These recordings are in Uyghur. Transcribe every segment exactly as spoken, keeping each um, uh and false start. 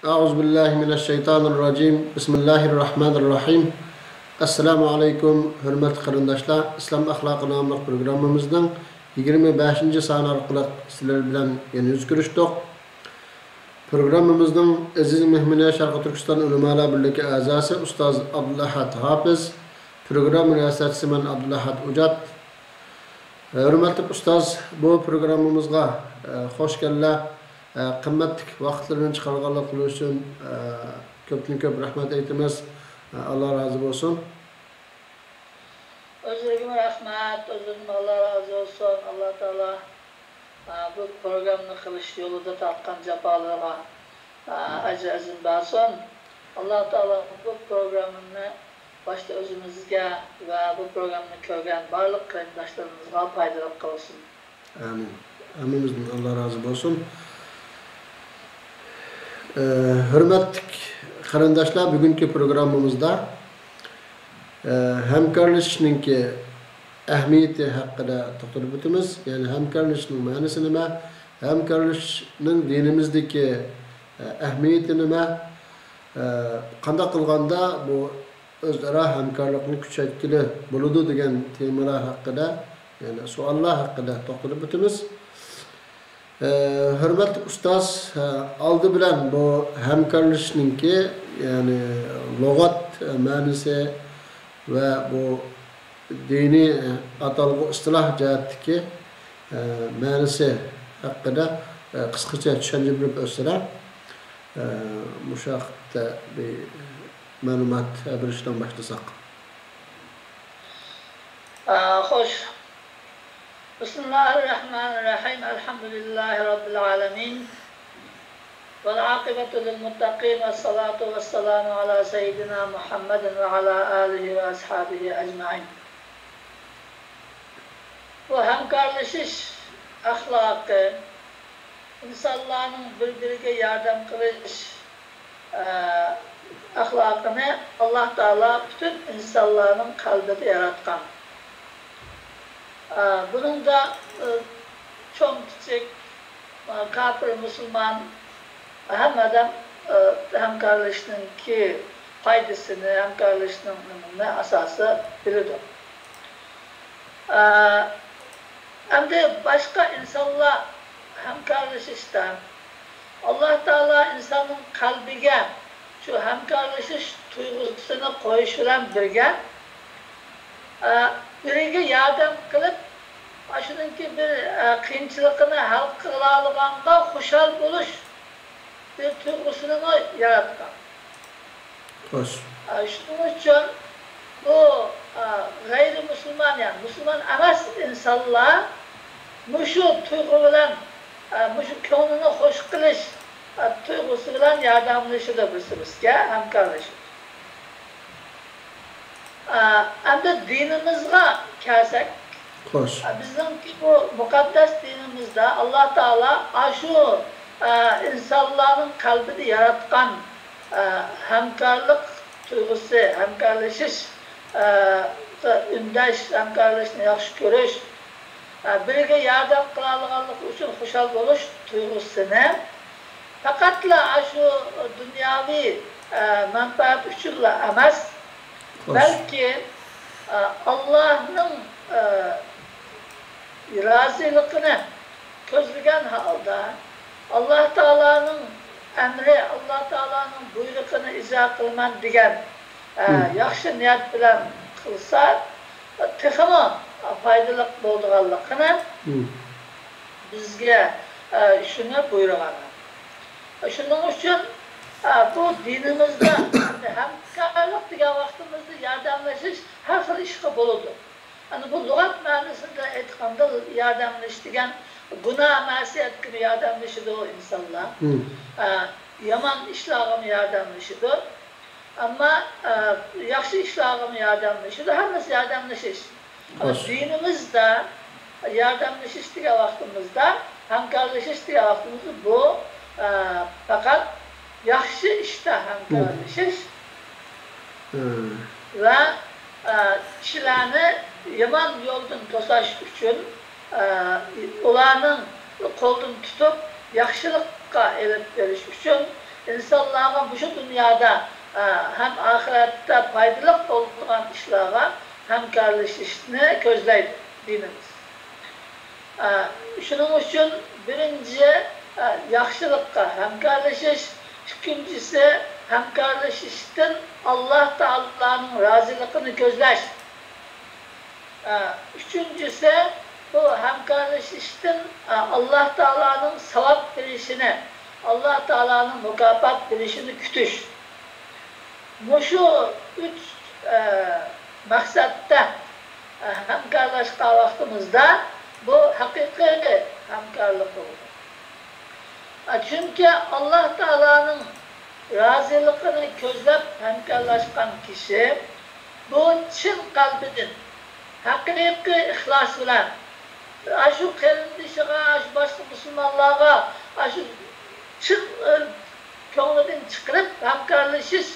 أعوذ بالله من الشيطان الرجيم. بسم الله الرحمن الرحيم. ئەسسالامۇ ئەلەيكۇم، ھۆرمەتلىك قېرىنداشلار. ئىسلام ئەخلاقى ناملىق پروگراممىمىزنىڭ يىگىرمە بەشىنچى سانى ئارقىلىق سىلەر بىلەن يەنە يۈز كۆرۈشتۇق. پروگراممىمىزنىڭ ئەزىز مېھمىنى شەرقىي تۈركىستان ئۆلىمالار بىرلىكى ئەزاسى ئۇستاز ئابدۇلئەھەد ھاپىز، پروگرامما رىياسەتچىسى مەن ئابدۇلئەھەد ئوجات. ھۆرمەتلىك ئۇستاز، بۇ پروگراممىمىزغا، ئە، خوش كەلدىلەر. ئە، قىممەتلىك ۋاقىتلىرىنى چىقارغانلىقلىرى ئۈچۈن، ئە، كۆپتىن كۆپ رەھمەت ئېيتىمىز. ئە، ئاللا رازى بولسۇن. ئۆزلىرىگىمۇ رەھمەت، ئۆزلىرىدىن ئاللا رازى بولسۇن. ئاللا تائالا، ئە، بۇ پروگراممىنى قىلىش يولىدا تارتقان جاپالىرىغا، ئە، ئەجرى ئەزىم بەرسۇن. ئاللا تائالا بۇ پروگراممىنى باشتا ئۆزىمىزگە ۋە بۇ پروگراممىنى كۆرگەن بارلىق قېرىنداشلىرىمىزغا پايدىلىق قىلسۇن. ئامىن. ھەممىمىزدىن ئاللا رازى بولسۇن. ئە، ھۆرمەتلىك قېرىنداشلار، بۈگۈنكى پروگراممىمىزدا، ئە، ھەمكارلىشىشنىڭكى ئەھمىيىتى ھەققىدە توختىلىپ ئۆتىمىز. يەنى ھەمكارلىشىشنىڭ مەنىسى نېمە؟ ھەمكارلىشىشنىڭ دىنىمىزدىكى، ئە، ئەھمىيىتى نېمە؟ ئە، قانداق قىلغاندا بۇ ئۆزئارا ھەمكارلىقنى كۈچەيتكىلى بولىدۇ دېگەن تېمىلار ھەققىدە، يەنى سوئاللار ھەققىدە توختىلىپ ئۆتىمىز. ئە، ھۆرمەتلىك ئۇستاز، ئە، ئالدى بىلەن بۇ ھەمكارلىشىشنىڭكى، يەنى لۇغەت، ئە، مەنىسى ۋە بۇ دىنىي، ئە، ئاتالغۇ ئىستىلاھ جەھەتتىكى، ئە، مەنىسى ھەققىدە، ئە، قىسقىچە چۈشەنچە بېرىپ ئۆتسىلەر. ئە، مۇشۇ ھەقتە بىر مەلۇمات بېرىشتىن باشلىساق. ئە، خوش. بسم الله الرحمن الرحيم. الحمد لله رب العالمين. والعاقبة للمتقين. والصلاة والسلام على سيدنا محمد وعلى آله وأصحابه أجمعين. بۇ ھەمكارلىشىش ئەخلاقى، ئىنسانلارنىڭ بىر-بىرىگە ياردەم قىلىش، ئە، ئەخلاقىنى ئاللا تائالا پۈتۈن ئىنسانلارنىڭ قەلبىدە ياراتقان. ئە، بۇنىڭدا، ئە، چوڭ-كىچىك، ئە، كاپىر، مۇسۇلمان، ھەممە ئادەم، ئە، ھەمكارلىشىشنىڭكى پايدىسىنى، ھەمكارلىشىشنىڭ نېمىنى ئاساسى بىلىدۇ. ئە، ئەمدى باشقا ئىنسانلار ھەمكارلىشىشتا، ئاللا تائالا ئىنساننىڭ قەلبىگە شۇ ھەمكارلىشىش تۇيغۇسىنى قويۇش بىلەن بىرگە، ئە، بىرىگە ياردەم قىلىپ، ئاشۇنىڭكى بىر، ئە، قىيىنچىلىقىنى ھەل قىلالىغانغا خۇشال بولۇش بىر تۇيغۇسىنىمۇ ياراتقان. خوش. ئە، شۇنىڭ ئۈچۈن بۇ، ئە، غەيرىي مۇسۇلمان، يەنى مۇسۇلمان ئەمەس ئىنسانلار مۇشۇ تۇيغۇ بىلەن، ئە، مۇشۇ كۆڭلىنى خوش قىلىش، ئە، تۇيغۇسى بىلەن ياردەملىشىدۇ، بىرسى بىرسىگە ھەمكارلىشىدۇ. ئە، ئەمدى دىنىمىزغا كەلسەك، خوش. ئە، بىزنىڭكى بۇ مۇقەددەس دىنىمىزدا ئاللا تائالا ئاشۇ، ئە، ئىنسانلارنىڭ قەلبىدە ياراتقان، ئە، ھەمكارلىق تۇيغۇسى، ھەمكارلىشىش، ئە، ئۈندەش، ھەمكارلىشىشنى ياخشى كۆرۈش، ئە، بىرىگە ياردەم قىلالىغانلىقى ئۈچۈن خۇشال بولۇش تۇيغۇسىنى پەقەتلا ئاشۇ دۇنياۋى، ئە، مەنپەئەت ئۈچۈنلا ئەمەس، خوش. بەلكى، ئە، ئاللاھنىڭ، ئە، رازىلىقىنى كۆزلىگەن ھالدا، ئاللا تائالانىڭ ئەمرى، ئاللا تائالانىڭ بۇيرۇقىنى ئىجرا قىلىمەن دېگەن، ئە، مم. ياخشى نىيەت بىلەن قىلسا، تېخىمۇ پايدىلىق بولىدىغانلىقىنى مم. بىزگە، ئە، شۇنى بۇيرۇغان. شۇنىڭ ئۈچۈن، ئە، بۇ دىنىمىزدا ھەمكارلىق دېگەن ۋاقتىمىزدا ياردەملىشىش ھەر خىل ئىشقا بولىدۇ. ئەنە بۇ لۇغەت مەنىسىدە ئېيتقاندا، ياردەملىشىش دېگەن گۇناھ مەسىيەتكىمۇ ياردەملىشىدۇ ئىنسانلار. مم. ئە، يامان ئىشلارغىمۇ ياردەملىشىدۇ. ئەمما، ئە، ياخشى ئىشلارغىمۇ ياردەملىشىدۇ. ھەممىسى ياردەملىشىش. خوش. دىنىمىزدا ياردەملىشىش دېگەن ۋاقتىمىزدا، ھەمكارلىشىش دېگەن ۋاقتىمىزدا بۇ، ئە، پەقەت ياخشى ئىشتا ھەمكارلىشىش. مم. ۋە، ئە، كىشىلەرنى يامان يولدىن توساش ئۈچۈن، ئە، ئۇلارنىڭ قولىدىن تۇتۇپ، ياخشىلىققا ئېلىپ بېرىش ئۈچۈن، ئىنسانلارغا مۇشۇ دۇنيادا، ئە، ھەم ئاخىرەتتە پايدىلىق بولىدىغان ئىشلارغا ھەمكارلىشىشنى كۆزلەيدۇ دىنىمىز. ئە، شۇنىڭ ئۈچۈن بىرىنچى، ئە، ياخشىلىققا ھەمكارلىشىش، ئىككىنچىسى ھەمكارلىشىشتىن ئاللا تائالانىڭ رازىلىقىنى كۆزلەش. ئە، ئۈچىنچىسى، بۇ ھەمكارلىشىشتىن، ئە، ئاللا تائالانىڭ ساۋاب بېرىشىنى، ئاللا تائالانىڭ مۇكاپات بېرىشىنى كۈتۈش. مۇشۇ ئۈچ، ئە، مەقسەتتە، ئە، ھەمكارلاشقان ۋاقتىمىزدا بۇ ھەقىقىي ھەمكارلىق بولىدۇ. ئە، چۈنكى ئاللا تائالانىڭ رازىلىقىنى كۆزلەپ ھەمكارلاشقان كىشى بۇ چىن قەلبىدىن، ھەقىقىي ئىخلاس بىلەن ئاشۇ قېرىندىشىغا، ئاشۇ باشقا مۇسۇلمانلارغا، ئاشۇ چىن، ئە، كۆڭلىدىن چىقىرىپ ھەمكارلىشىش،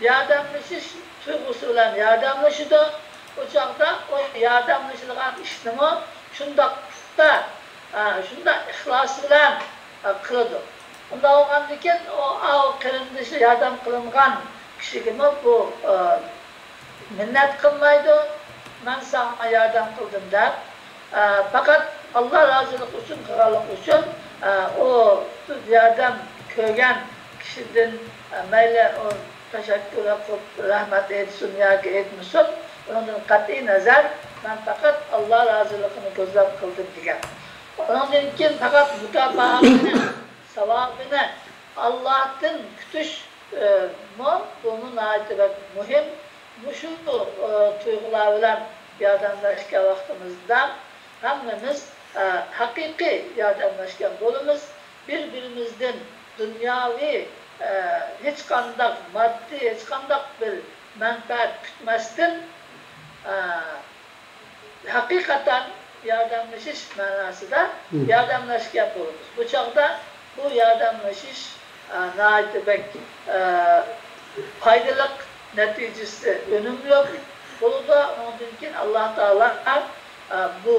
ياردەملىشىش تۇيغۇسى بىلەن ياردەملىشىدۇ. ئۇ چاغدا ئۇ ياردەملىشىدىغان ئىشنىمۇ شۇنداق پۇختا، ئە، شۇنداق ئىخلاس بىلەن، ئە، قىلىدۇ. ئۇنداق بولغاندىكىن ئۇ، ئاۋۇ قېرىندىشى ياردەم قىلىنغان كىشىگىمۇ بۇ، ئە، مىننەت قىلمايدۇ، مەن ساڭا ياردەم قىلدىم دەپ، ئە، پەقەت ئاللا رازىلىقى ئۈچۈن قىلغانلىقى ئۈچۈن، ئە، ئۇ ياردەم كۆرگەن كىشىدىن، ئە، مەيلى ئۇ تەشەككۈر قىلىپ رەھمەت ئېيتسۇن ياكى ئېيتمىسۇن، ئۇنىڭدىن قەتئىي نەزەر، مەن پەقەت ئاللا رازىلىقىنى كۆزلەپ قىلدىم دېگەن. ئۇنىڭدىن كېيىن پەقەت مۇكاپاتىنى، ساۋابىنى ئاللادىن كۈتۈش، ئە، مۇ-، بۇمۇ ناھايىتى بەك مۇھىم. مۇشۇ، ئە، تۇيغۇلار بىلەن ياردەملەشكەن ۋاقتىمىزدا ھەممىمىز، ئە، ھەقىقىي ياردەملەشكەن بولىمىز. بىر-بىرىمىزدىن دۇنياۋى، ئە، ھېچقانداق ماددىي، ھېچقانداق بىر مەنپەئەت كۈتمەستىن، ئە، ھەقىقەتەن ياردەملىشىش مەناسىدا مم. ياردەملەشكەن بولىمىز. بۇ چاغدا بۇ ياردەملىشىش، ئە، ناھايىتى بەك، ئە، پايدىلىق، نەتىجىسى ئۈنۈملۈك بولىدۇ. ئۇنىڭدىن كېيىن ئاللا تائالا، ئە، بۇ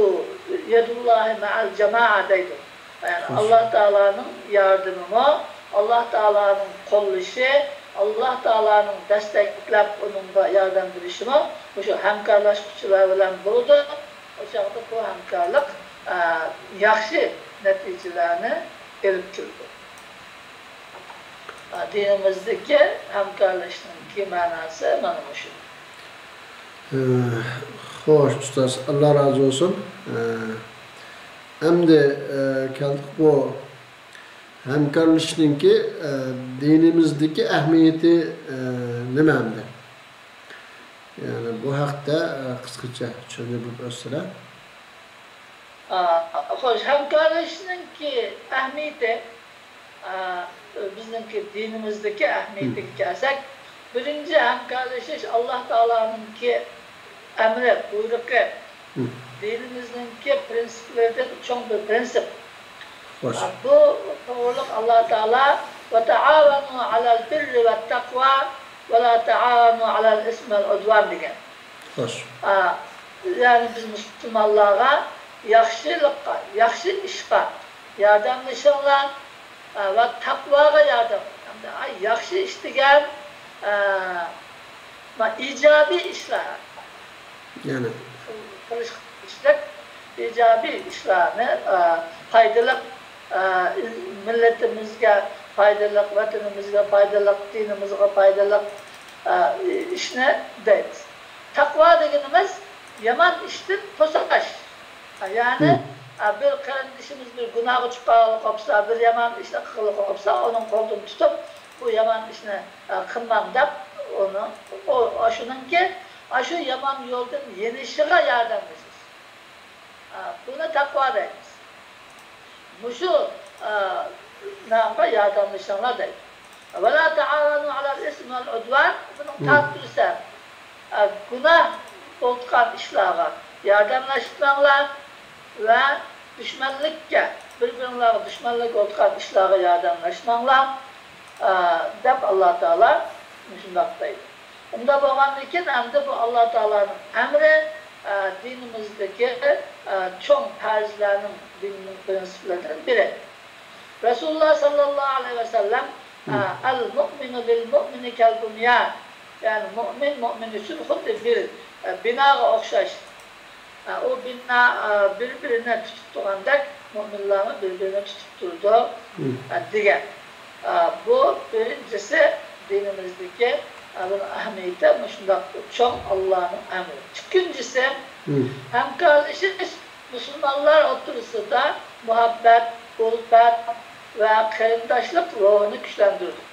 يەدۇللاھى مەئەل جامائە دەيدۇ. يەنى خوش. ئاللا تائالانىڭ ياردىمىمۇ، ئاللا تائالانىڭ قوللىشى، ئاللا تائالانىڭ دەستەكلەپ ئۇنىڭغا ياردەم بېرىشىمۇ مۇشۇ ھەمكارلاشقۇچىلار بىلەن بولىدۇ. ئۇ چاغدا بۇ ھەمكارلىق، ئە، ياخشى نەتىجىلەرنى ئېلىپ كېلىدۇ. ئە، دىنىمىزدىكى ھەمكارلىشىشنىڭكى مەناسى مانا مۇشۇ. ئە، خوش، ئۇستاز، ئاللا رازى بولسۇن. ئە، ئەمدى، ئە، كەلدۇق بۇ ھەمكارلىشىشنىڭكى، ئە، دىنىمىزدىكى ئەھمىيىتى، ئە، نېمە ئەمدى؟ يەنى بۇ ھەقتە، ئە، قىسقىچە چۈشەندۈرۈپ ئۆتسىلە. ئا، خوش، ھەمكارلىشىشنىڭكى ئەھمىيىتى، ئا، بىزنىڭكى دىنىمىزدىكى ئەھمىيىتىگە مم. كەلسەك، بىرىنچى ھەمكارلىشىش ئاللا تائالانىڭكى ئەمرى، بۇيرۇقى، مم. دىنىمىزنىڭكى پرىنسىپلىرىدىن چوڭ بىر پرىنسىپ. خوش. بۇ توغرۇلۇق ئاللا تائالا، «وتعاونوا على البر والتقوى ولا تعاونوا على الإثم والعدوان» دېگەن. خوش. ئا، يەنى بىز مۇسۇلمانلارغا ياخشىلىققا، ياخشى ئىشقا ياردەملىشىڭلار، ئا، ۋە تەقۋاغا ياردەم. ئەمدى، ئا، ياخشى ئىش دېگەن، ئا، ما، ئىجابىي ئىشلار. يەنى. قىلىشقا تېگىشلىك ئىجابىي ئىشلارنى، ئا، پايدىلىق، ئا، مىللىتىمىزگە پايدىلىق، ۋەتىنىمىزگە پايدىلىق، دىنىمىزغا پايدىلىق، ئا، ئىشنى دەيمىز. تەقۋا دېگىنىمىز يامان ئىشتىن توساش. يەنى، مم. ئا، بىر قېرىندىشىمىز بىر گۇناھقا چۈشۈپ قالغىلى قوپسا، بىر يامان ئىشنى قىلغىلى قوپسا، ئۇنىڭ قولىدىن تۇتۇپ، بۇ يامان ئىشنى، ئا، قىلماڭ دەپ، ئۇنى، ئۇ، ئاشۇنىڭكى، ئاشۇ يامان يولدىن يېنىشىغا ياردەملىشىش. ئا، بۇنى تەقۋا دەيمىز. مۇشۇ، ئا، نامغا ياردەملىشىڭلار دەيدۇ. «ولا تعاونوا على الإثم والعدوان»، بۇنىڭ مم. تەرجىمىسى، ئا، گۇناھ بولىدىغان ئىشلارغا ياردەملەشمەڭلار ۋە دۈشمەنلىككە، بىر-بىرىڭلارغا دۈشمەنلىك بولىدىغان ئىشلارغا ياردەملەشمەڭلار، ئا، دەپ ئاللا تائالا مۇشۇنداق دەيدۇ. ئۇنداق بولغاندىكىن، ئەمدى بۇ ئاللا تائالانىڭ ئەمرى، ئە، دىنىمىزدىكى، ئە، چوڭ پەرزلەرنىڭ، دىننىڭ پرىنسىپلىرىدىن بىرى. رەسۇلۇللا ساللاللاھۇ ئەلەيھى ۋەسەللەم ئە، ئەل مۇئمىنۇ لىل مۇئمىنى كەل بۇنيان. يەنى مۇئمىن مۇئمىن ئۈچۈن خۇددى بىر، ئە، بىناغا ئوخشاش. ئە، ئۇ بىنا، ئە، بىر-بىرىنى تۇتۇپ تۇرغاندەك، مۇئمىنلارمۇ بىر-بىرىنى تۇتۇپ تۇرىدۇ، ئە، دېگەن. ئە، بۇ بىرىنچىسى، دىنىمىزدىكى، ئە، بۇنىڭ ئەھمىيىتى مۇشۇنداق چوڭ، ئاللانىڭ ئەمرى. ئىككىنچىسى، ھەمكارلىشىش مۇسۇلمانلار ئوتتۇرىسىدا مۇھەببەت، ئۇلپەت ۋە قېرىنداشلىق روھىنى كۈچلەندۈرىدۇ.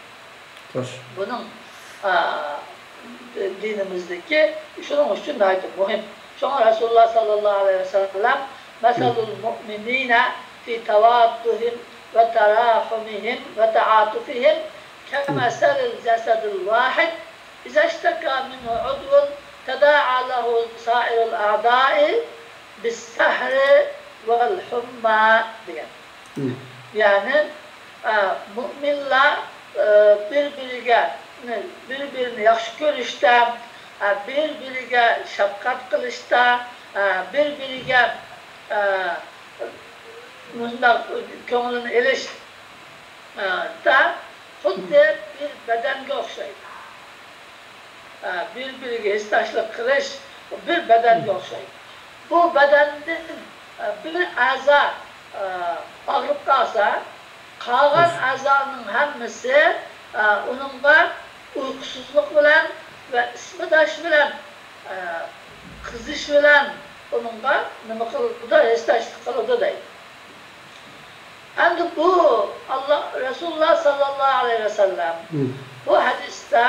خوش. بۇنىڭ، ئا، دىنىمىزدىكى شۇنىڭ ئۈچۈن ناھايىتى مۇھىم. شۇڭا رەسۇلۇللا ساللاللاھۇ ئەلەيھى ۋەسەللەم، مەسەلۇل مۇئمىنىنە فى تەۋاددۇھىم ۋە تەراھۇمىھىم ۋە تەئاتۇفىھىم كەمەسەلىل جەسەدىل ۋاھىد، ئىزەشتەكا مىنھۇ ئۇدۋۇن تەدائا لەھۇ سائىرۇل ئەدائى بىسسەھرى ۋەل ھۇمما دېگەن. يەنى، ئە، مۇئمىنلار، ئە، بىر-بىرىگە، بىر-بىرىنى ياخشى كۆرۈشتە، ئە، بىر-بىرىگە شەپقەت قىلىشتا، ئە، بىر-بىرىگە، ئە، مۇنداق كۆڭلىنى ئېلىش، ئە، دا خۇددى بىر بەدەنگە ئوخشايدۇ. ئە، بىر-بىرىگە ھېسداشلىق قىلىش بىر بەدەنگە ئوخشايدۇ. بۇ بەدەندىن، ئە، بىر ئەزا، ئە، ئاغرىپ قالسا، قالغان ئەزانىڭ ھەممىسى، ئە، ئۇنىڭغا ئۇيقۇسىزلىق بىلەن ۋە ئىسمىداش بىلەن، ئە، قىزىش بىلەن ئۇنىڭغا نېمە قىلىدۇ؟ ھېسداشلىق قىلىدۇ دەيدۇ. ئەمدى بۇ ئاللا، رەسۇلۇللا ساللاللاھۇ ئەلەيھى ۋەسەللەم بۇ ھەدىستە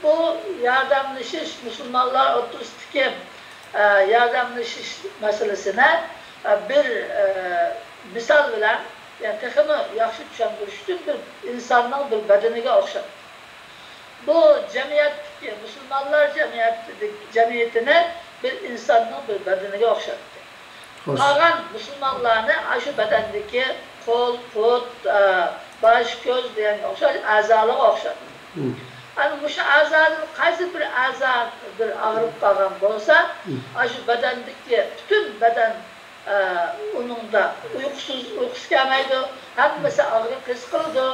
بۇ ياردەملىشىش، مۇسۇلمانلار ئوتتۇرىسىدىكى، ئە، ياردەملىشىش مەسىلىسىنى، ئە، بىر، ئە، مىسال بىلەن، يەنى تېخىمۇ ياخشى چۈشەندۈرۈش ئۈچۈن بىر ئىنساننىڭ بىر بەدىنىگە ئوخشاتتى. بۇ جەمئىيەتتىكى، مۇسۇلمانلار جەمئىيەتتىكى، جەمئىيىتىنى بىر ئىنساننىڭ بىر بەدىنىگە ئوخشاتتى. قالغان مۇسۇلمانلارنى ئاشۇ بەدەندىكى قول، پۇت، ئە، باش، كۆز دېگەنگە ئوخشاش ئەزالارغا ئوخشاتتى. ئەنە مۇشۇ ئەزادىن قايسى بىر ئەزا بىر ئاغرىپ قالغان بولسا، ئاشۇ بەدەندىكى پۈتۈن بەدەن ئە، ئۇنىڭدا ئۇيقۇسىز، ئۇيقۇسى كەلمەيدۇ، ھەممىسى ئاغرىق ھېس قىلىدۇ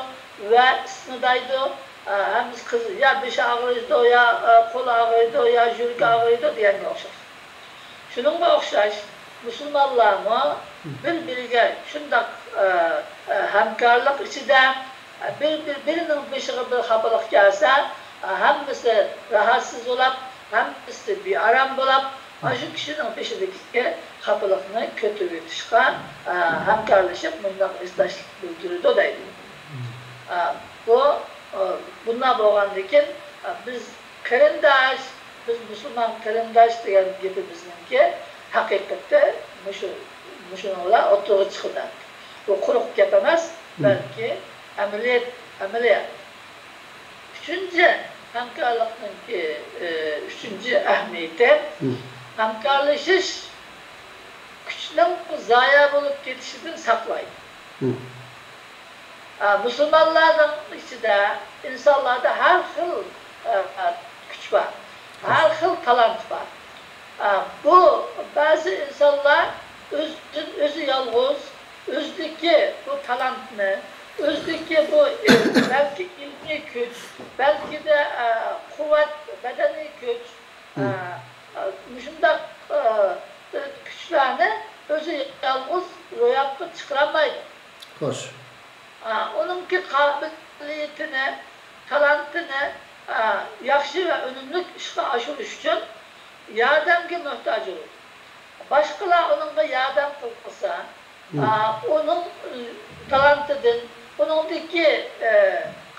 ۋە ئىسسىدايدۇ. ئە، ھەممىسى قىز-، يا بېشى ئاغرىيدۇ، يا، ئە، قولى ئاغرىيدۇ، يا يۈرىكى ئاغرىيدۇ دېگەنگە ئوخشاش. شۇنىڭغا ئوخشاش، مۇسۇلمانلارمۇ بىر-بىرىگە شۇنداق، ئە، ئە، ھەمكارلىق ئىچىدە، بىر، بىر، بىرىنىڭ بېشىغا بىر خاپىلىق كەلسە، ھەممىسى راھەتسىز بولۇپ، ھەممىسى بىئارام بولۇپ، ئاشۇ كىشىنىڭ بېشىدىكى خاپىلىقنى كۆتۈرۈۋېتىشقا، ھەمكارلىشىپ مۇنداق ھېسداشلىق بىلدۈرىدۇ دەيدۇ. بۇ، بۇنداق بولغاندىكىن، بىز قېرىنداش، بىز مۇسۇلمان قېرىنداش دېگەن گېپىمىزنىڭكى ھەقىقىتى مۇشۇ، مۇشۇنىڭ بىلەن ئوتتۇرىغا چىقىدۇ. بۇ قۇرۇق گەپ ئەمەس، بەلكى ئەمەلىيەت، ئەمەلىيەت. ئۈچىنچى، ھەمكارلىقنىڭكى، ئى، ئۈچىنچى ئەھمىيىتى، ھەمكارلىشىش كۈچنىڭ زايە بولۇپ كېتىشىدىن ساقلايدۇ. ئا، مۇسۇلمانلارنىڭ ئىچىدە، ئىنسانلاردا ھەر خىل، ئە، ئە، كۈچ بار، ھەر خىل تالانت بار. ئا، بۇ بەزى ئىنسانلار ئۆزىدىن ئۆزى يالغۇز، ئۆزىدىكى بۇ تالانتنى، ئۆزىدىكى بۇ، ئە، بەلكى ئىلمىي كۈچ، بەلكىدە، ئە، قۇۋۋەت، بەدەنىي كۈچ، ئە، ئە، مۇشۇنداق، ئە، كۈچلەرنى ئۆزى يالغۇز روياپقا چىقىرالمايدۇ. خوش. ئا، ئۇنىڭكى قابىلىيىتىنى، تالانتىنى، ئا، ياخشى ۋە ئۈنۈملۈك ئىشقا ئاشۇرۇش ئۈچۈن ياردەمگە موھتاج بولىدۇ. باشقىلار ئۇنىڭغا ياردەم قىلسا، ئا، ئۇنىڭ، ئى، تالانتىدىن، ئۇنىڭدىكى، ئى،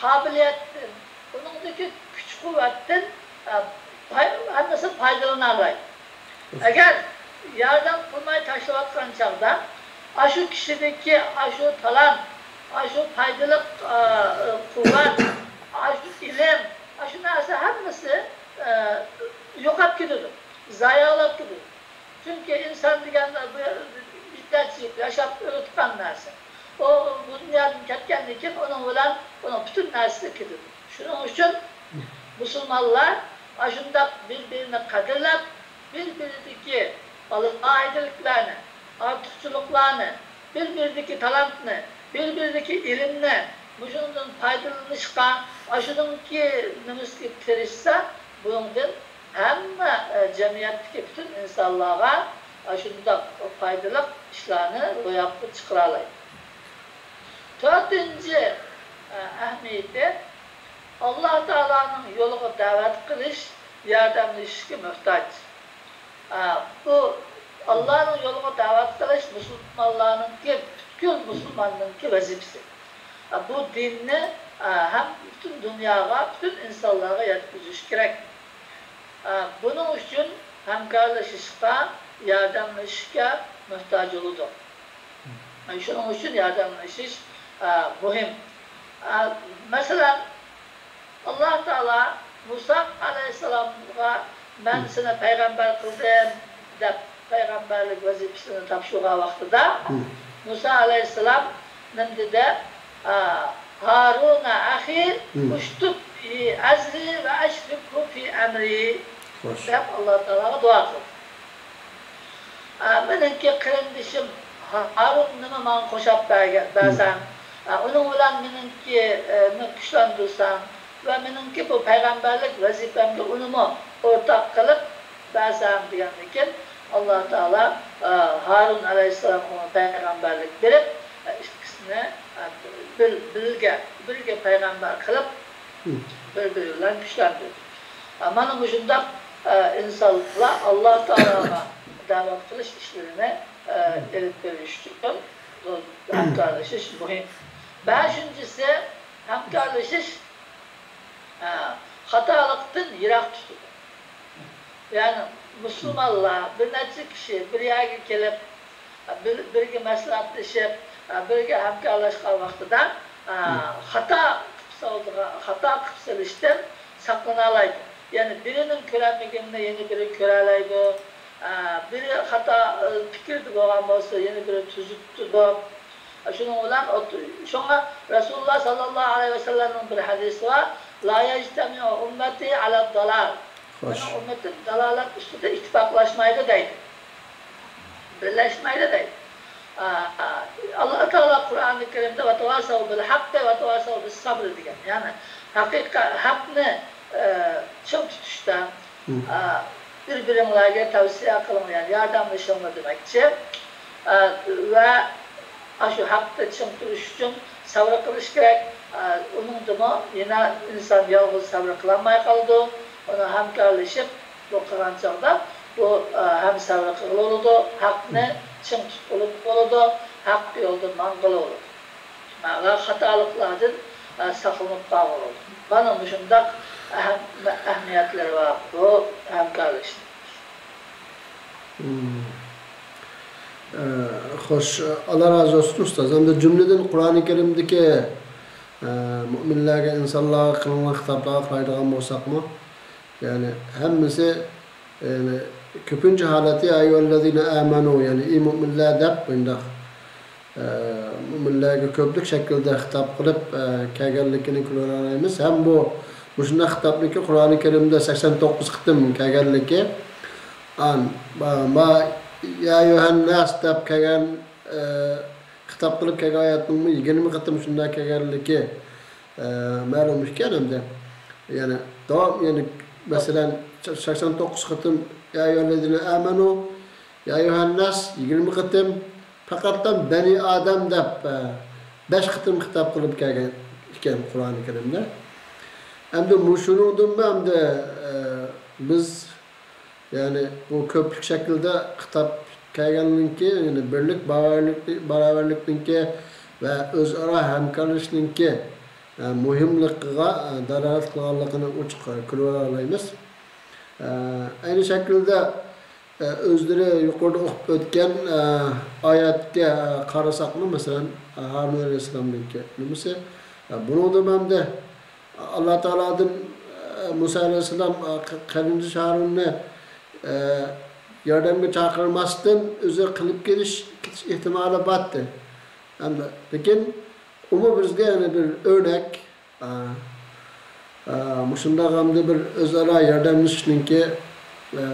قابىلىيەتتىن، ئۇنىڭدىكى كۈچ-قۇۋۋەتتىن، ئا، پاي-، ھەممىسى پايدىلىنالايدۇ. ئەگەر ياردەم قىلماي تاشلاۋاتقان چاغدا، ئاشۇ كىشىدىكى ئاشۇ تالانت، ئاشۇ پايدىلىق، ئا، قۇۋۋەت، ئاشۇ ئىلىم، ئاشۇ نەرسە ھەممىسى، ئا، يوقاپ كېتىدۇ، زايە بولۇپ كېتىدۇ. چۈنكى ئىنسان دېگەن بۇ مۇددەتچە ياشاپ ئۆلىدىغان نەرسە. ئۇ بۇ دۇنيادىن كەتكەندىن كېيىن ئۇنىڭ بىلەن ئۇنىڭ پۈتۈن نەرسىسى كېتىدۇ. شۇنىڭ ئۈچۈن مۇسۇلمانلار ئاشۇنداق بىر-بىرىنى قەدىرلەپ، بىر-بىرىدىكى ئالاھىدىلىكلەرنى، ئارتۇقچىلىقلارنى، بىر-بىرىدىكى تالانتنى، بىر-بىرىدىكى ئىلىمنى، مۇشۇنىڭدىن پايدىلىنىشقا، ئاشۇنىڭكى نېمىسىگە تىرىشسا، بۇنىڭدىن ھەممە، ئە، جەمئىيەتتىكى پۈتۈن ئىنسانلارغا ئاشۇنداق پايدىلىق ئىشلارنى روياپقا چىقىرالايدۇ. تۆتىنچى، ئە، ئەھمىيىتى، ئاللا تائالانىڭ يولىغا دەۋەت قىلىش، ياردەملىشىشكە موھتاج. ئە، بۇ ئاللانىڭ يولىغا دەۋەت قىلىش مۇسۇلمانلارنىڭكى، پۈتكۈل مۇسۇلماننىڭكى ۋەزىپىسى. ئە، بۇ دىننى، ئە، ھەم پۈتۈن دۇنياغا، پۈتۈن ئىنسانلارغا يەتكۈزۈش كېرەك. ئە، بۇنىڭ ئۈچۈن ھەمكارلىشىشقا، ياردەملىشىشكە موھتاج بولىدۇ. شۇنىڭ ئۈچۈن ياردەملىشىش، ئە، مۇھىم. ئە، مەسىلەن، ئاللا تائالا مۇسا ئەلەيھىسسالامغا، مەن سېنى پەيغەمبەر قىلدىم، دەپ پەيغەمبەرلىك ۋەزىپىسىنى تاپشۇرغان ۋاقتىدا، مۇسا ئەلەيھىسسالام نېمە دېدى؟ ئە، ھارۇنە ئەخى، ئۇشتۇب بىھى ئەزرى ۋە ئەشرىكھۇ فى ئەمرى، خوش. دەپ ئاللا تائالاغا دۇئا قىلدى. ئە، مېنىڭكى قېرىندىشىم ھارۇننىمۇ ماڭا قوشاپ بەرگەن، بەرسەڭ، ئە، ئۇنىڭ بىلەن مېنىڭكى، ئە، نى كۈچلەندۈرسەڭ ۋە مېنىڭكى بۇ پەيغەمبەرلىك ۋەزىپەمگە ئۇنىمۇ ئورتاق قىلىپ بەرسەڭ دېگەندىكىن، ئاللا تائالا، ئە، ھارۇن ئەلەيھىسسالامغا پەيغەمبەرلىك بېرىپ، ئە، ئىككىسىنى، ئە، بىل-، بىلگە، بىرگە پەيغەمبەر قىلىپ، بىر-بىرى بىلەن كۈچلەندۈردى. ئە، مانا مۇشۇنداق، ئە، ئىنسانلار ئاللا تائالاغا دەۋەت قىلىش ئىشلىرىنى، ئە، ئېلىپ بېرىش ئۈچۈن ھەمكارلىشىش مۇھىم. بەشىنچىسى، ھەمكارلىشىش، ئە، خاتالىقتىن يىراق تۇتىدۇ. يەنى مۇسۇلمانلار بىر نەچچە كىشى بىر يەرگە كېلىپ، بىر-، بىرگە مەسلىھەتلىشىپ، بىرگە ھەمكارلاشقان ۋاقتىدا، خاتا قىلىپ سالىدىغان، خاتا قىلىپ سېلىشتىن ساقلىنالايدۇ. يەنى بىرىنىڭ كۆرەلمىگىنىنى يەنە بىرى كۆرەلەيدۇ. بىرى خاتا پىكىردە بولغان بولسا، يەنە بىرى تۈزىتىدۇ. شۇنىڭ بىلەن ئوت-، شۇڭا رەسۇلۇللا ساللاللاھۇ ئەلەيھى ۋەسەللەمنىڭ بىر ھەدىسى بار، لا يەجتەمىئۇ ئۈممەتى ئەلە دالال. خوش. مېنىڭ ئۈممىتىم دالالەت ئۈستىدە ئىتتىپاقلاشمايدۇ دەيدۇ. بىرلەشمەيدۇ دەيدۇ. ئا، ئا، ئاللا تائالا قۇرئانى كەرىمدە ۋەتەۋاسەۋ بىل ھەققى ۋەتەۋاسەۋ بىس سەبرى دېگەن. يەنى ھەقىقەت، ھەقنى، ئە، چىڭ تۇتۇشتا، ئا، بىر-بىرىڭلارگە تەۋسىيە قىلىڭلار، يەنى ياردەملىشىڭلار دېمەكچى. ئا، ۋە ئاشۇ ھەقتە چىڭ تۇرۇش ئۈچۈن سەۋر قىلىش كېرەك. ئا، ئۇنىڭدىمۇ يەنە ئىنسان يالغۇز سەۋر قىلالماي قالىدۇ. ئۇنى ھەمكارلىشىپ بۇ قىلغان چاغدا بۇ، ئا، ھەم سەۋر قىلغىلى بولىدۇ، ھەقنى چىڭ تۇتقىلى بولىدۇ، ھەق يولدا ماڭغىلى بولىدۇ. ۋە خاتالىقلاردىن، ئە، ساقلىنىپ قالغىلى بولىدۇ. مانا مۇشۇنداق ئەھەم-، ئەھمىيەتلىرى بار بۇ ھەمكارلىشىشنىڭ. مم. ئە، خوش، ئاللا رازى بولسۇن ئۇستاز. ئەمدى جۈملىدىن قۇرئانى كەرىمدىكى، ئە، مۇئمىنلەرگە، ئىنسانلارغا قىلىنغان خىتابلارغا قارايدىغان بولساقمۇ، يەنى ھەممىسى، يەنى كۆپىنچە ھالەتتە يا ئەييۇھەللەزىنە ئامەنۇ، يەنى ئى مۇئمىنلەر دەپ مۇنداق ئە، مۇئمىنلەرگە كۆپلۈك شەكىلدە خىتاب قىلىپ، ئە، كەلگەنلىكىنى كۆرەلەيمىز. ھەم بۇ، مۇشۇنداق خىتابنىڭكى قۇرئانى كەرىمدە سەكسەن توققۇز قېتىم كەلگەنلىكى، ئان-، ما، ما، يا ئەييۇھەنناس دەپ كەلگەن، ئە، خىتاب قىلىپ كەلگەن ئايەتنىڭمۇ يىگىرمە قېتىم شۇنداق كەلگەنلىكى، ئە، مەلۇم ئىكەن ئەمدى. يەنى داۋام، يەنى، مەسىلەن، سەكسەن توققۇز قېتىم يا ئەييۇھەللەزىنە ئامەنۇ، يا ئەييۇھەنناس يىگىرمە قېتىم، پەقەتلا بەنى ئادەم دەپ، ئە، بەش قېتىم خىتاب قىلىپ كەلگەن ئىكەن قۇرئانى كەرىمدە. ئەمدى مۇشۇنىڭدىنمۇ ئەمدى، ئە، بىز، يەنى بۇ كۆپلۈك شەكىلدە خىتاب كەلگەننىڭكى، يەنى بىرلىك، باراۋەرلىك، باراۋەرلىكنىڭكى ۋە ئۆزئارا ھەمكارلىشىشنىڭكى، ئە، مۇھىملىقىغا، ئە، دالالەت قىلغانلىقىنى ئوچۇق، ئە، كۆرۈۋالالايمىز. ئە، ئەينى شەكىلدە ئۆزلىرى يۇقىرىدا ئوقۇپ ئۆتكەن، ئايەتكە قارىساقمۇ، مەسىلەن، ھارۇن ئەلەيھىسسالامنىڭكى نېمىسى، بۇنىڭدىمۇ ئەمدى ئاللا تائالادىن مۇسا ئەلەيھىسسالام قېرىندىشى ھارۇننى ياردەمگە چاقىرماستىن ئۆزى قىلىپ كېلىش، كېتىش ئېھتىمالى بارتى. ئەمدى، لېكىن ئۇمۇ بىزگە يەنە بىر ئۆرنەك. ئا، ئا، مۇشۇنداق ئەمدى بىر ئۆزئارا ياردەملىشىشنىڭكى، ئا،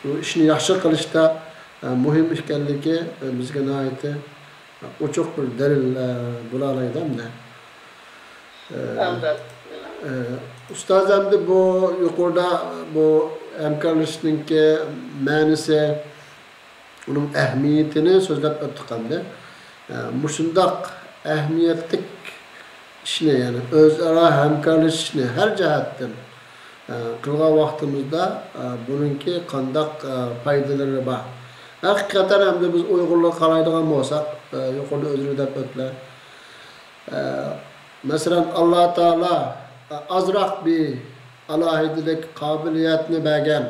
بۇ ئىشنى ياخشى قىلىشتا، ئا، مۇھىم ئىكەنلىكى، ئا، بىزگە ناھايىتى ئوچۇق بىر دەلىل، ئا، بولالايدۇ ئەمدى. ئەلۋەتتە. ئۇستاز ئەمدى بۇ يۇقىرىدا بۇ ھەمكارلىشىشنىڭكى مەنىسى، ئۇنىڭ ئەھمىيىتىنى سۆزلەپ ئۆتتۇق ئەمدى. مۇشۇنداق ئەھمىيەتلىك ئىشنى، يەنى ئۆزئارا ھەمكارلىشىشنى ھەر جەھەتتىن قىلغان ۋاقتىمىزدا بۇنىڭكى قانداق پايدىلىرى بار؟ ھەقىقەتەن ئەمدى بىز ئۇيغۇرلارغا قارايدىغان بولساق، يۇقىرىدا ئۆزلىرى دەپ ئۆتتىلەر. مەسىلەن، ئاللا تائالا ئازراق بىر ئالاھىدىلىك، قابىلىيەتنى بەرگەن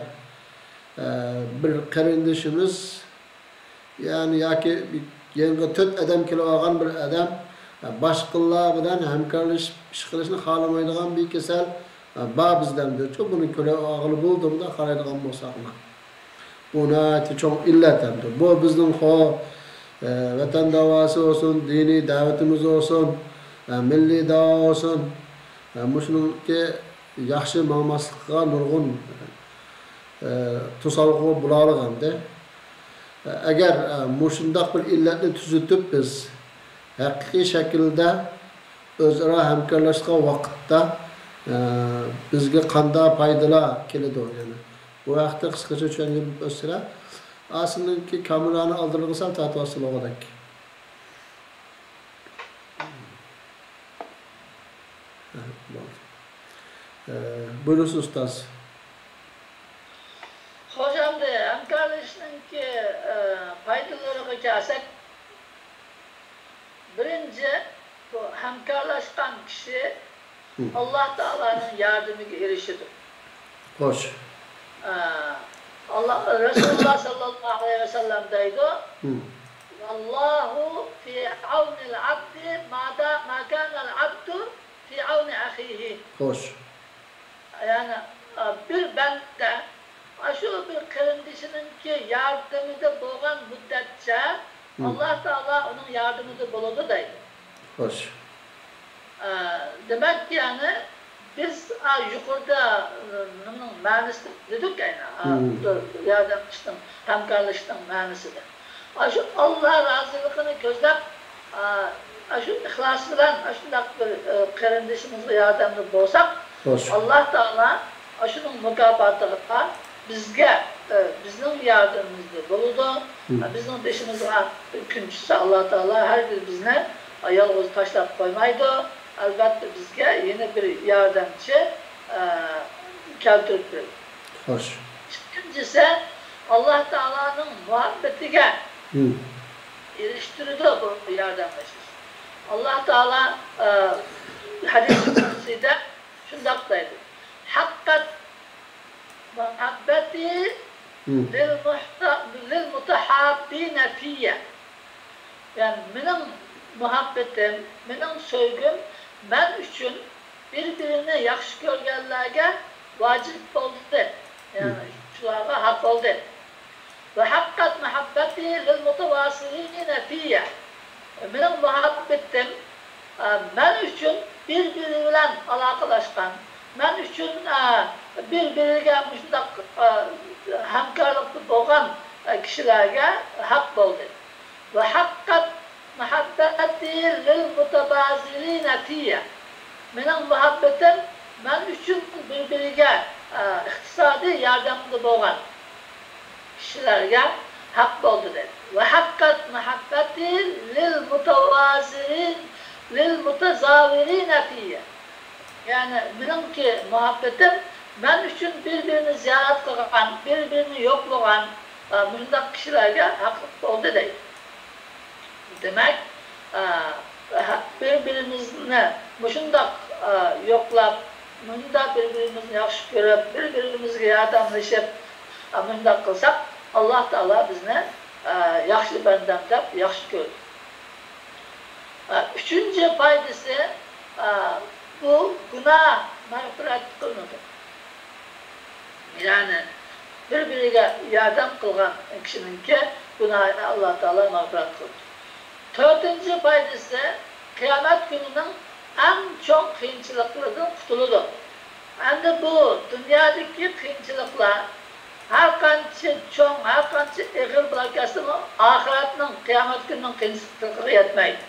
بىر قېرىندىشىمىز، يەنى ياكى يېنىغا تۆت ئادەم كېلىۋالغان بىر ئادەم باشقىلار بىلەن ھەمكارلىشىپ ئىش قىلىشنى خالىمايدىغان بىر كېسەل بار بىزدە دەيدۇ. بۇنى كۆرۈۋالغىلى بولدى، مۇنداق قارايدىغان بولساقمۇ. بۇ ناھايىتى چوڭ ئىللەت ئەمدى. بۇ بىزنىڭ خو، ئە، ۋەتەن داۋاسى بولسۇن، دىنىي دەۋىتىمىز بولسۇن، ئە، مىللىي داۋا بولسۇن، ئە، مۇشۇنىڭكى ياخشى ماڭماسلىقىغا نۇرغۇن، ئە، توسالغۇ بولالىغان ئەمدى. ئە، ئەگەر، ئە، مۇشۇنداق بىر ئىللەتنى تۈزىتىپ بىز ھەقىقىي شەكىلدە ئۆزئارا ھەمكارلاشقان ۋاقىتتا، ئە، بىزگە قانداق پايدىلار كېلىدۇ؟ يەنى بۇ ھەقتە قىسقىچە چۈشەنچە بېرىپ ئۆتسىلەر. ئاسىلنىڭكى كامېرانى ئالدىغا سەل تارتىۋالسا بولغۇدەك. ھە، بولدى. ئە، بۇيرۇسىز، ئۇستاز. خوش، ئەمدى ھەمكارلىشىشنىڭكى، ئە، پايدىلىرىغا كەلسەك، بىرىنچى، بۇ ھەمكارلاشقان كىشى ئاللا تائالانىڭ ياردىمىگە ئېرىشىدۇ. خوش. ئە، ئاللا، رەسۇلۇللا ساللاللاھۇ ئەلەيھى ۋەسەللەم دەيدۇ، ۋاللاھۇ في عون العبد ما كان العبد في عون أخيه. خوش. يەنى، ئە، بىر بەندە ئاشۇ بىر قېرىندىشىنىڭكى ياردىمىدە بولغان مۇددەتچە ئاللا تائالا ئۇنىڭ ياردىمىدە بولىدۇ دەيدۇ. خوش. ئە، دېمەك، يەنى بىز، ئە، يۇقىرىدا، ئە، نېمىنىڭ مەنىسىنى دېدۇق ئەينى، ئە، ياردەملىشىشنىڭ، ھەمكارلىشىشنىڭ مەنىسىدە. ئاشۇ ئاللا رازىلىقىنى كۆزلەپ، ئا، ئاشۇ ئىخلاس بىلەن ئاشۇنداق بىر، ئە، قېرىندىشىمىزغا ياردەمدە بولساق، خوش. ئاللا تائالا ئاشۇنىڭ مۇكاپاتىغا بىزگە، ئە، بىزنىڭ ياردىمىمىزدە بولىدۇ. ئە، بىزنىڭ بېشىمىزغا بىر كۈن چۈشسە، ئاللا تائالا ھەرگىز بىزنى، ئە، يالغۇز تاشلاپ قويمايدۇ. ئەلۋەتتە، بىزگە يەنە بىر ياردەمچى، ئە، كەلتۈرۈپ بېرىدۇ. خوش. ئىككىنچىسى، ئاللا تائالانىڭ مۇھەببىتىگە ئېرىشتۈرىدۇ بۇ ياردەملىشىش. ئاللا تائالا، ئە، ھەدىس قۇدسىيدا شۇنداق دەيدۇ، حقت محبتي للمحت-، للمتحابين في. يەنى مېنىڭ مۇھەببىتىم، مېنىڭ سۆيگۈم مەن ئۈچۈن بىر-بىرىنى ياخشى كۆرگەنلەرگە ۋاجىپ بولدى. يەنى شۇلارغا ھەق بولدى. وحقت محبتي للمتواصلين في. مېنىڭ مۇھەببىتىم، ئە، مەن ئۈچۈن بىر-بىرى بىلەن ئالاقىلەشكەن، مەن ئۈچۈن، ئە، بىر-بىرىگە مۇشۇنداق، ئە، ھەمكارلىقتا بولغان، ئە، كىشىلەرگە ھەق بولدى. وحقت محبتي للمتباذلين في. مېنىڭ مۇھەببىتىم مەن ئۈچۈن بىر-بىرىگە، ئە، ئىقتىسادىي ياردەمدە بولغان كىشىلەرگە ھەق بولدى دەيدۇ. وحقت محبتي للمتوازرين، للمتزاورين في. يەنى مېنىڭكى مۇھەببىتىم مەن ئۈچۈن بىر-بىرىنى زىيارەت قىلغان، بىر-بىرىنى يوقلىغان، ئە، مۇشۇنداق كىشىلەرگە ھەقلىق بولدى دەيدۇ. دېمەك، ئە، بىر-بىرىمىزنى مۇشۇنداق، ئە، يوقلاپ، مۇشۇنداق بىر-بىرىمىزنى ياخشى كۆرۈپ، بىر-بىرىمىزگە ياردەملىشىپ، ئە، مۇشۇنداق قىلساق، ئاللا تائالا بىزنى، ئە، ياخشى بەندەم دەپ ياخشى كۆرىدۇ. ئە، ئۈچىنچى پايدىسى، ئە، بۇ گۇناھ مەغپىرەت قىلىنىدۇ. يەنى بىر-بىرىگە ياردەم قىلغان كىشىنىڭكى گۇناھىنى ئاللا تائالا مەغپىرەت قىلىدۇ. تۆتىنچى پايدىسى، قىيامەت كۈنىنىڭ ئەڭ چوڭ قىيىنچىلىقلىرىدىن قۇتۇلىدۇ. ئەمدى بۇ دۇنيادىكى قىيىنچىلىقلار ھەر قانچە چوڭ، ھەر قانچە ئېغىر بولۇپ كەتسىمۇ، ئاخىرەتنىڭ، قىيامەت كۈنىنىڭ قىيىنچىلىقىغا يەتمەيدۇ.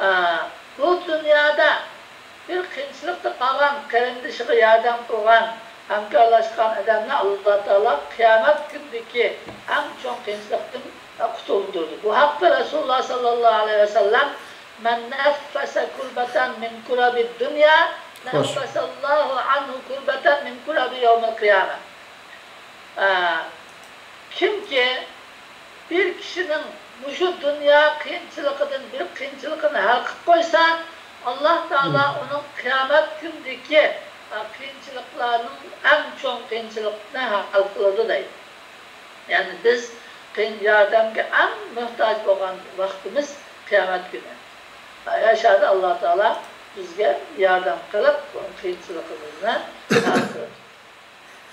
ئە، بۇ دۇنيادا بىر قىيىنچىلىقتا قالغان قېرىندىشىغا ياردەم قىلغان، ھەمكارلاشقان ئادەمنى ئاللا تائالا قىيامەت كۈنىدىكى ئەڭ چوڭ قىيىنچىلىقتىن قۇتۇلدۇرىدۇ. بۇ ھەقتە رەسۇلۇللا ساللاللاھۇ ئەلەيھى ۋەسەللەم، مەن نەففەسە كۇربەتەن مىن كۇرەبىد دۇنيا، نەففەسەللاھۇ ئەنھۇ كۇربەتەن مىن كۇرەبى يەۋمىل قىيامە. ئە، كىمكى بىر كىشىنىڭ مۇشۇ دۇنيا قىيىنچىلىقىدىن بىر قىيىنچىلىقىنى ھەل قىلىپ قويسا، ئاللا تائالا ئۇنىڭ قىيامەت كۈنىدىكى، ئە، قىيىنچىلىقلارنىڭ ئەڭ چوڭ قىيىنچىلىقىنى ھەل قىلىدۇ دەيدۇ. يەنى بىز قىيىن ياردەمگە ئەڭ موھتاج بولغان ۋاقتىمىز قىيامەت كۈنى. ئە، ئاشۇ يەردە ئاللا تائالا بىزگە ياردەم قىلىپ، قىيىنچىلىقىمىزنى ھەل قىلىدۇ.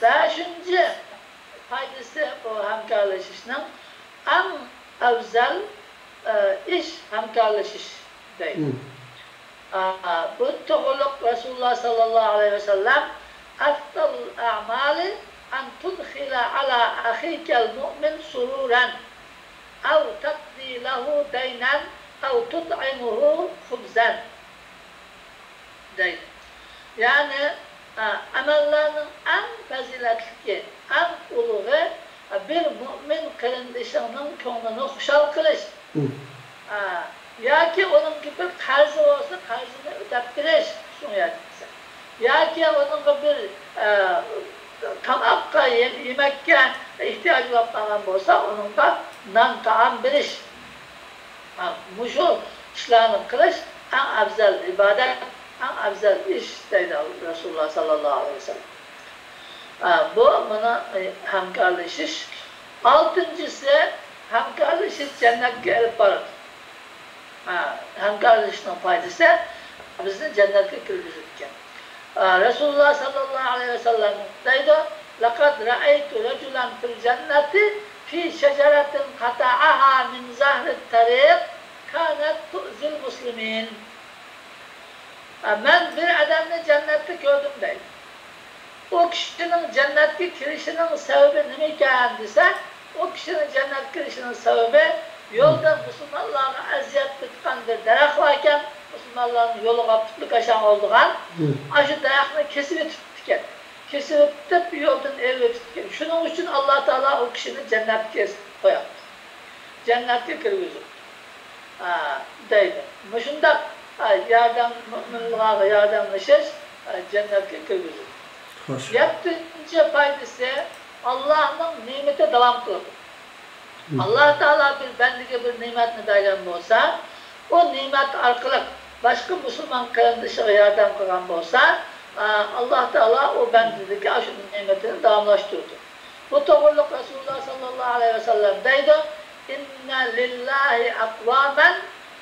بەشىنچى پايدىسى، بۇ ھەمكارلىشىشنىڭ ئەڭ ئەۋزەل، ئە، ئىش ھەمكارلىشىش دەيدۇ. ئا، بۇ توغرىلىق رەسۇلۇللا ساللاللاھۇ ئەلەيھى ۋەسەللەم، ئەفزەلۇل ئەمالى ئەن تۇدخىلە ئەلا ئەخىكەل مۇئمىن سۇرۇرەن ئەۋ تەقدى لەھۇ دەينەن ئەۋ تۇتئىمۇھۇ خۇبزەن. دەيدۇ. يەنى، ئە، ئەمەللەرنىڭ ئەڭ پەزىلەتلىكى، ئەڭ ئۇلۇغى، ئە، بىر مۇئمىن قېرىندىشىڭنىڭ كۆڭلىنى خۇشال قىلىش. ئە، ياكى ئۇنىڭغا بىر قەرزى بولسا، قەرزىنى ئۆتەپ بېرىش، شۇڭا ياردەم قىلسا. ياكى ئۇنىڭغا بىر، ئە، تاماققا، يېم-، يېمەككە ئېھتىياجى بولۇپ قالغان بولسا، ئۇنىڭغا نان، تائام بېرىش. ھە، مۇشۇ ئىشلارنى قىلىش ئەڭ ئەۋزەل ئىبادەت، ئەڭ ئەۋزەل ئىش دەيدۇ رەسۇلۇللا ساللاللاھۇ ئەلەيھى ۋەسەللەم. ھە، بۇ مانا، ئە، ھەمكارلىشىش. ئالتىنچىسى، ھەمكارلىشىش جەننەتكە ئېلىپ بارىدۇ. ھە، ھەمكارلىشىشنىڭ پايدىسى بىزنى جەننەتكە كىرگۈزىدىكەن. ئە، رەسۇلۇللا ساللاللاھۇ ئەلەيھى ۋەسەللەم دەيدۇ، لەقەد رەئەيتۇ رەجۇلەن فىل جەننەتى في شجرة قطعها من ظهر الطريق كانت تؤذي المسلمين. مەن بىر ئادەمنى جەننەتتە كۆردۈم دەيدۇ. ئۇ كىشىنىڭ جەننەتكە كىرىشىنىڭ سەۋەبى نېمە ئىكەن دېسە، ئۇ كىشىنىڭ جەننەتكە كىرىشىنىڭ سەۋەبى يولدا مۇسۇلمانلارغا ئەزىيەت بېرىدىغان بىر دەرەخ باركەن، مۇسۇلمانلارنىڭ يولىغا پۇتلىكى ئاشان بولىدىغان، ئاشۇ دەرەخنى كېسىۋېتىپتىكەن. كېسىۋېتىپ، يولدىن ئېلىۋېتىپتىكەن. شۇنىڭ ئۈچۈن ئاللا تائالا ئۇ كىشىنى جەننەتكە قوياپتۇ. جەننەتكە كىرگۈزۈپتۇ. ئا، دەيدۇ. مۇشۇنداق، ئا، ياردەم، مۇئمىنلارغا ياردەملىشىش، ئا، جەننەتكە كىرگۈزىدۇ. خوش. يەتتىنچى پايدىسى، ئاللانىڭ نېمىتى داۋام قىلىدۇ. ئاللا تائالا بىر بەندىگە بىر نېمەتنى بەرگەن بولسا، ئۇ نېمەت ئارقىلىق باشقا مۇسۇلمان قېرىندىشىغا ياردەم قىلغان بولسا، ئا، ئاللا تائالا ئۇ بەندىدىكى ئاشۇ نېمىتىنى داۋاملاشتۇرىدۇ. بۇ توغرىلىق رەسۇلۇللا ساللاللاھۇ ئەلەيھى ۋەسەللەم دەيدۇ، ئىننە لىللاھى ئەقۋامەن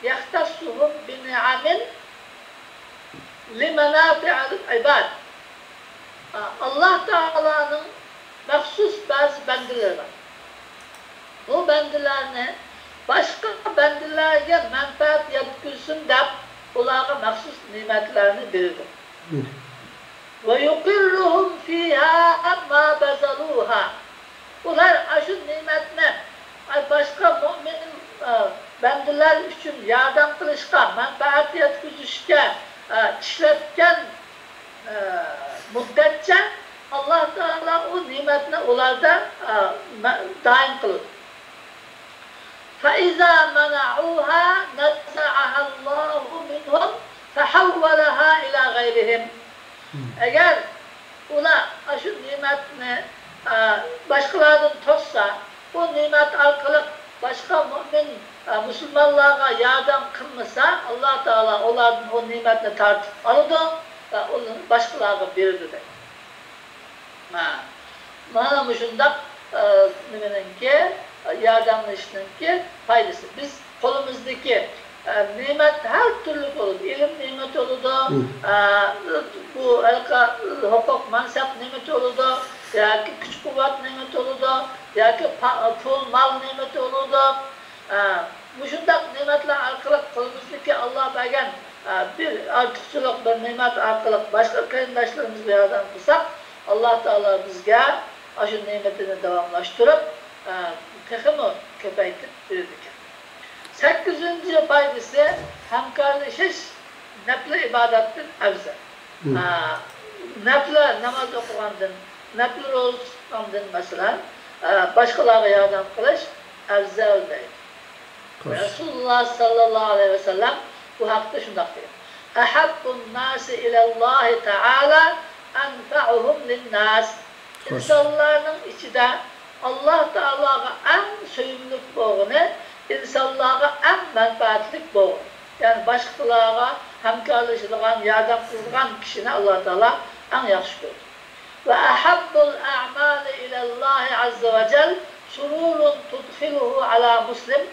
يەختەسسۇھۇم بىنىئەمىن لىمەنافىئەل ئىباد. ئاللا تائالانىڭ مەخسۇس بەزى بەندىلىرى بار. بۇ بەندىلەرنى باشقا بەندىلەرگە مەنپەئەت يەتكۈزسۇن دەپ، ئۇلارغا مەخسۇس نېمەتلەرنى بېرىدۇ. ۋە يۇقىررۇھۇم فىھا ما بەزەلۇھا. ئۇلار ئاشۇ نېمەتنى، ئاي، باشقا مۆمىن، ئە، بەندىلەر ئۈچۈن ياردەم قىلىشقا، مەنپەئەت يەتكۈزۈشكە، ئە، ئىشلەتكەن، ئە، مۇددەتچە ئاللا تائالا ئۇ نېمەتنى ئۇلاردا، ئە، مە-، دائىم قىلىدۇ. فَإِذَا مَنَعُوهَا نَزَعَهَا اللَّهُ مِنْهُمْ فَحَوَّلَهَا إِلَى غَيْرِهِمْ. ئەگەر ئۇلار ئاشۇ نېمەتنى، ئە، باشقىلاردىن توسسا، ئۇ نېمەت ئارقىلىق باشقا مۆمىن، ئە، مۇسۇلمانلارغا ياردەم قىلمىسا، ئاللا تائالا ئۇلاردىن ئۇ نېمەتنى تارتىپ ئالىدۇ ۋە ئۇنى باشقىلارغا بېرىدۇ دەيدۇ. ھە. مانا مۇشۇنداق، ئە، نېمىنىڭكى، ياردەملىشىشنىڭكى پايدىسى. بىز قولىمىزدىكى، ئە، نېمەت ھەر تۈرلۈك بولىدۇ. ئىلىم نېمىتى بولىدۇ، ئە، بۇ ھېلىقى ھوقۇق مەنسەپ نېمىتى بولىدۇ، ياكى كۈچ قۇۋۋەت نېمىتى بولىدۇ، ياكى پا-، پۇل مال نېمىتى بولىدۇ. ئە، مۇشۇنداق نېمەتلەر ئارقىلىق قولىمىزدىكى ئاللا بەرگەن، ئە، بىر ئارتۇقچىلىق، بىر نېمەت ئارقىلىق باشقا قېرىنداشلىرىمىزغا ياردەم قىلساق، ئاللا تائالا بىزگە ئاشۇ نېمىتىنى داۋاملاشتۇرۇپ، ئە، تېخىمۇ كۆپەيتىپ بېرىدىكەن. سەككىزىنچى پايدىسى، ھەمكارلىشىش نەپلى ئىبادەتتىن ئەۋزەل. ھە، نەپلى ناماز ئوقۇغاندىن، نەپلى روزا تۇتقاندىن، مەسىلەن، ئە، باشقىلارغا ياردەم قىلىش ئەۋزەل دەيدۇ. رەسۇلۇللا ساللاللاھۇ ئەلەيھى ۋەسەللەم بۇ ھەقتە شۇنداق دېگەن: «أحب الناس إلى الله تعالى أنفعهم للناس.» ئىنسانلارنىڭ ئىچىدە ئاللاھ تائالاغا ئەڭ سۆيۈملۈك بولغىنى، ئىنسانلارغا ئەڭ مەنپەئەتلىك بولغىنى. يەنى باشقىلارغا ھەمكارلىشىدىغان، ياردەم قىلىدىغان كىشىنى ئاللاھ تائالا ئەڭ ياخشى كۆرىدۇ. «وأحب الأعمال إلى الله عز وجل سرور تدخله على مسلم.»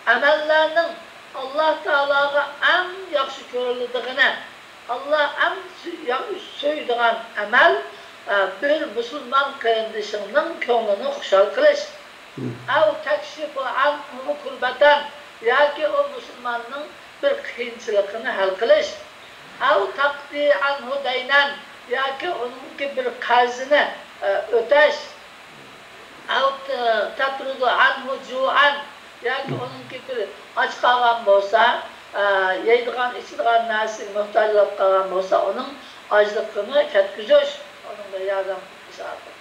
ئەمەللەرنىڭ ئاللاھ تائالاغا ئەڭ ياخشى كۆرۈلىدىغىنى، ئاللاھ ئەڭ سۆ-، يا-، سۆيىدىغان ئەمەل، ئە، بىر مۇسۇلمان قېرىندىشىڭنىڭ كۆڭلىنى خۇشال قىلىش. «أو تكشف عنه كربة»، ياكى ئۇ مۇسۇلماننىڭ بىر قىيىنچىلىقىنى ھەل قىلىش. «أو تقضي عنه دينا»، ياكى ئۇنىڭدىكى بىر قەرزىنى، ئە، ئۆتەش. «أو ت-، تطرد عنه جوعا»، ياكى ئۇنىڭكى بىر ئاچ قالغان بولسا، ئە، يەيدىغان، ئىچىدىغان نەرسىگە موھتاج بولۇپ قالغان بولسا، ئۇنىڭ ئاچلىقىنى كەتكۈزۈش، ئۇنىڭغا ياردەم قىلىش ئارقىلىق.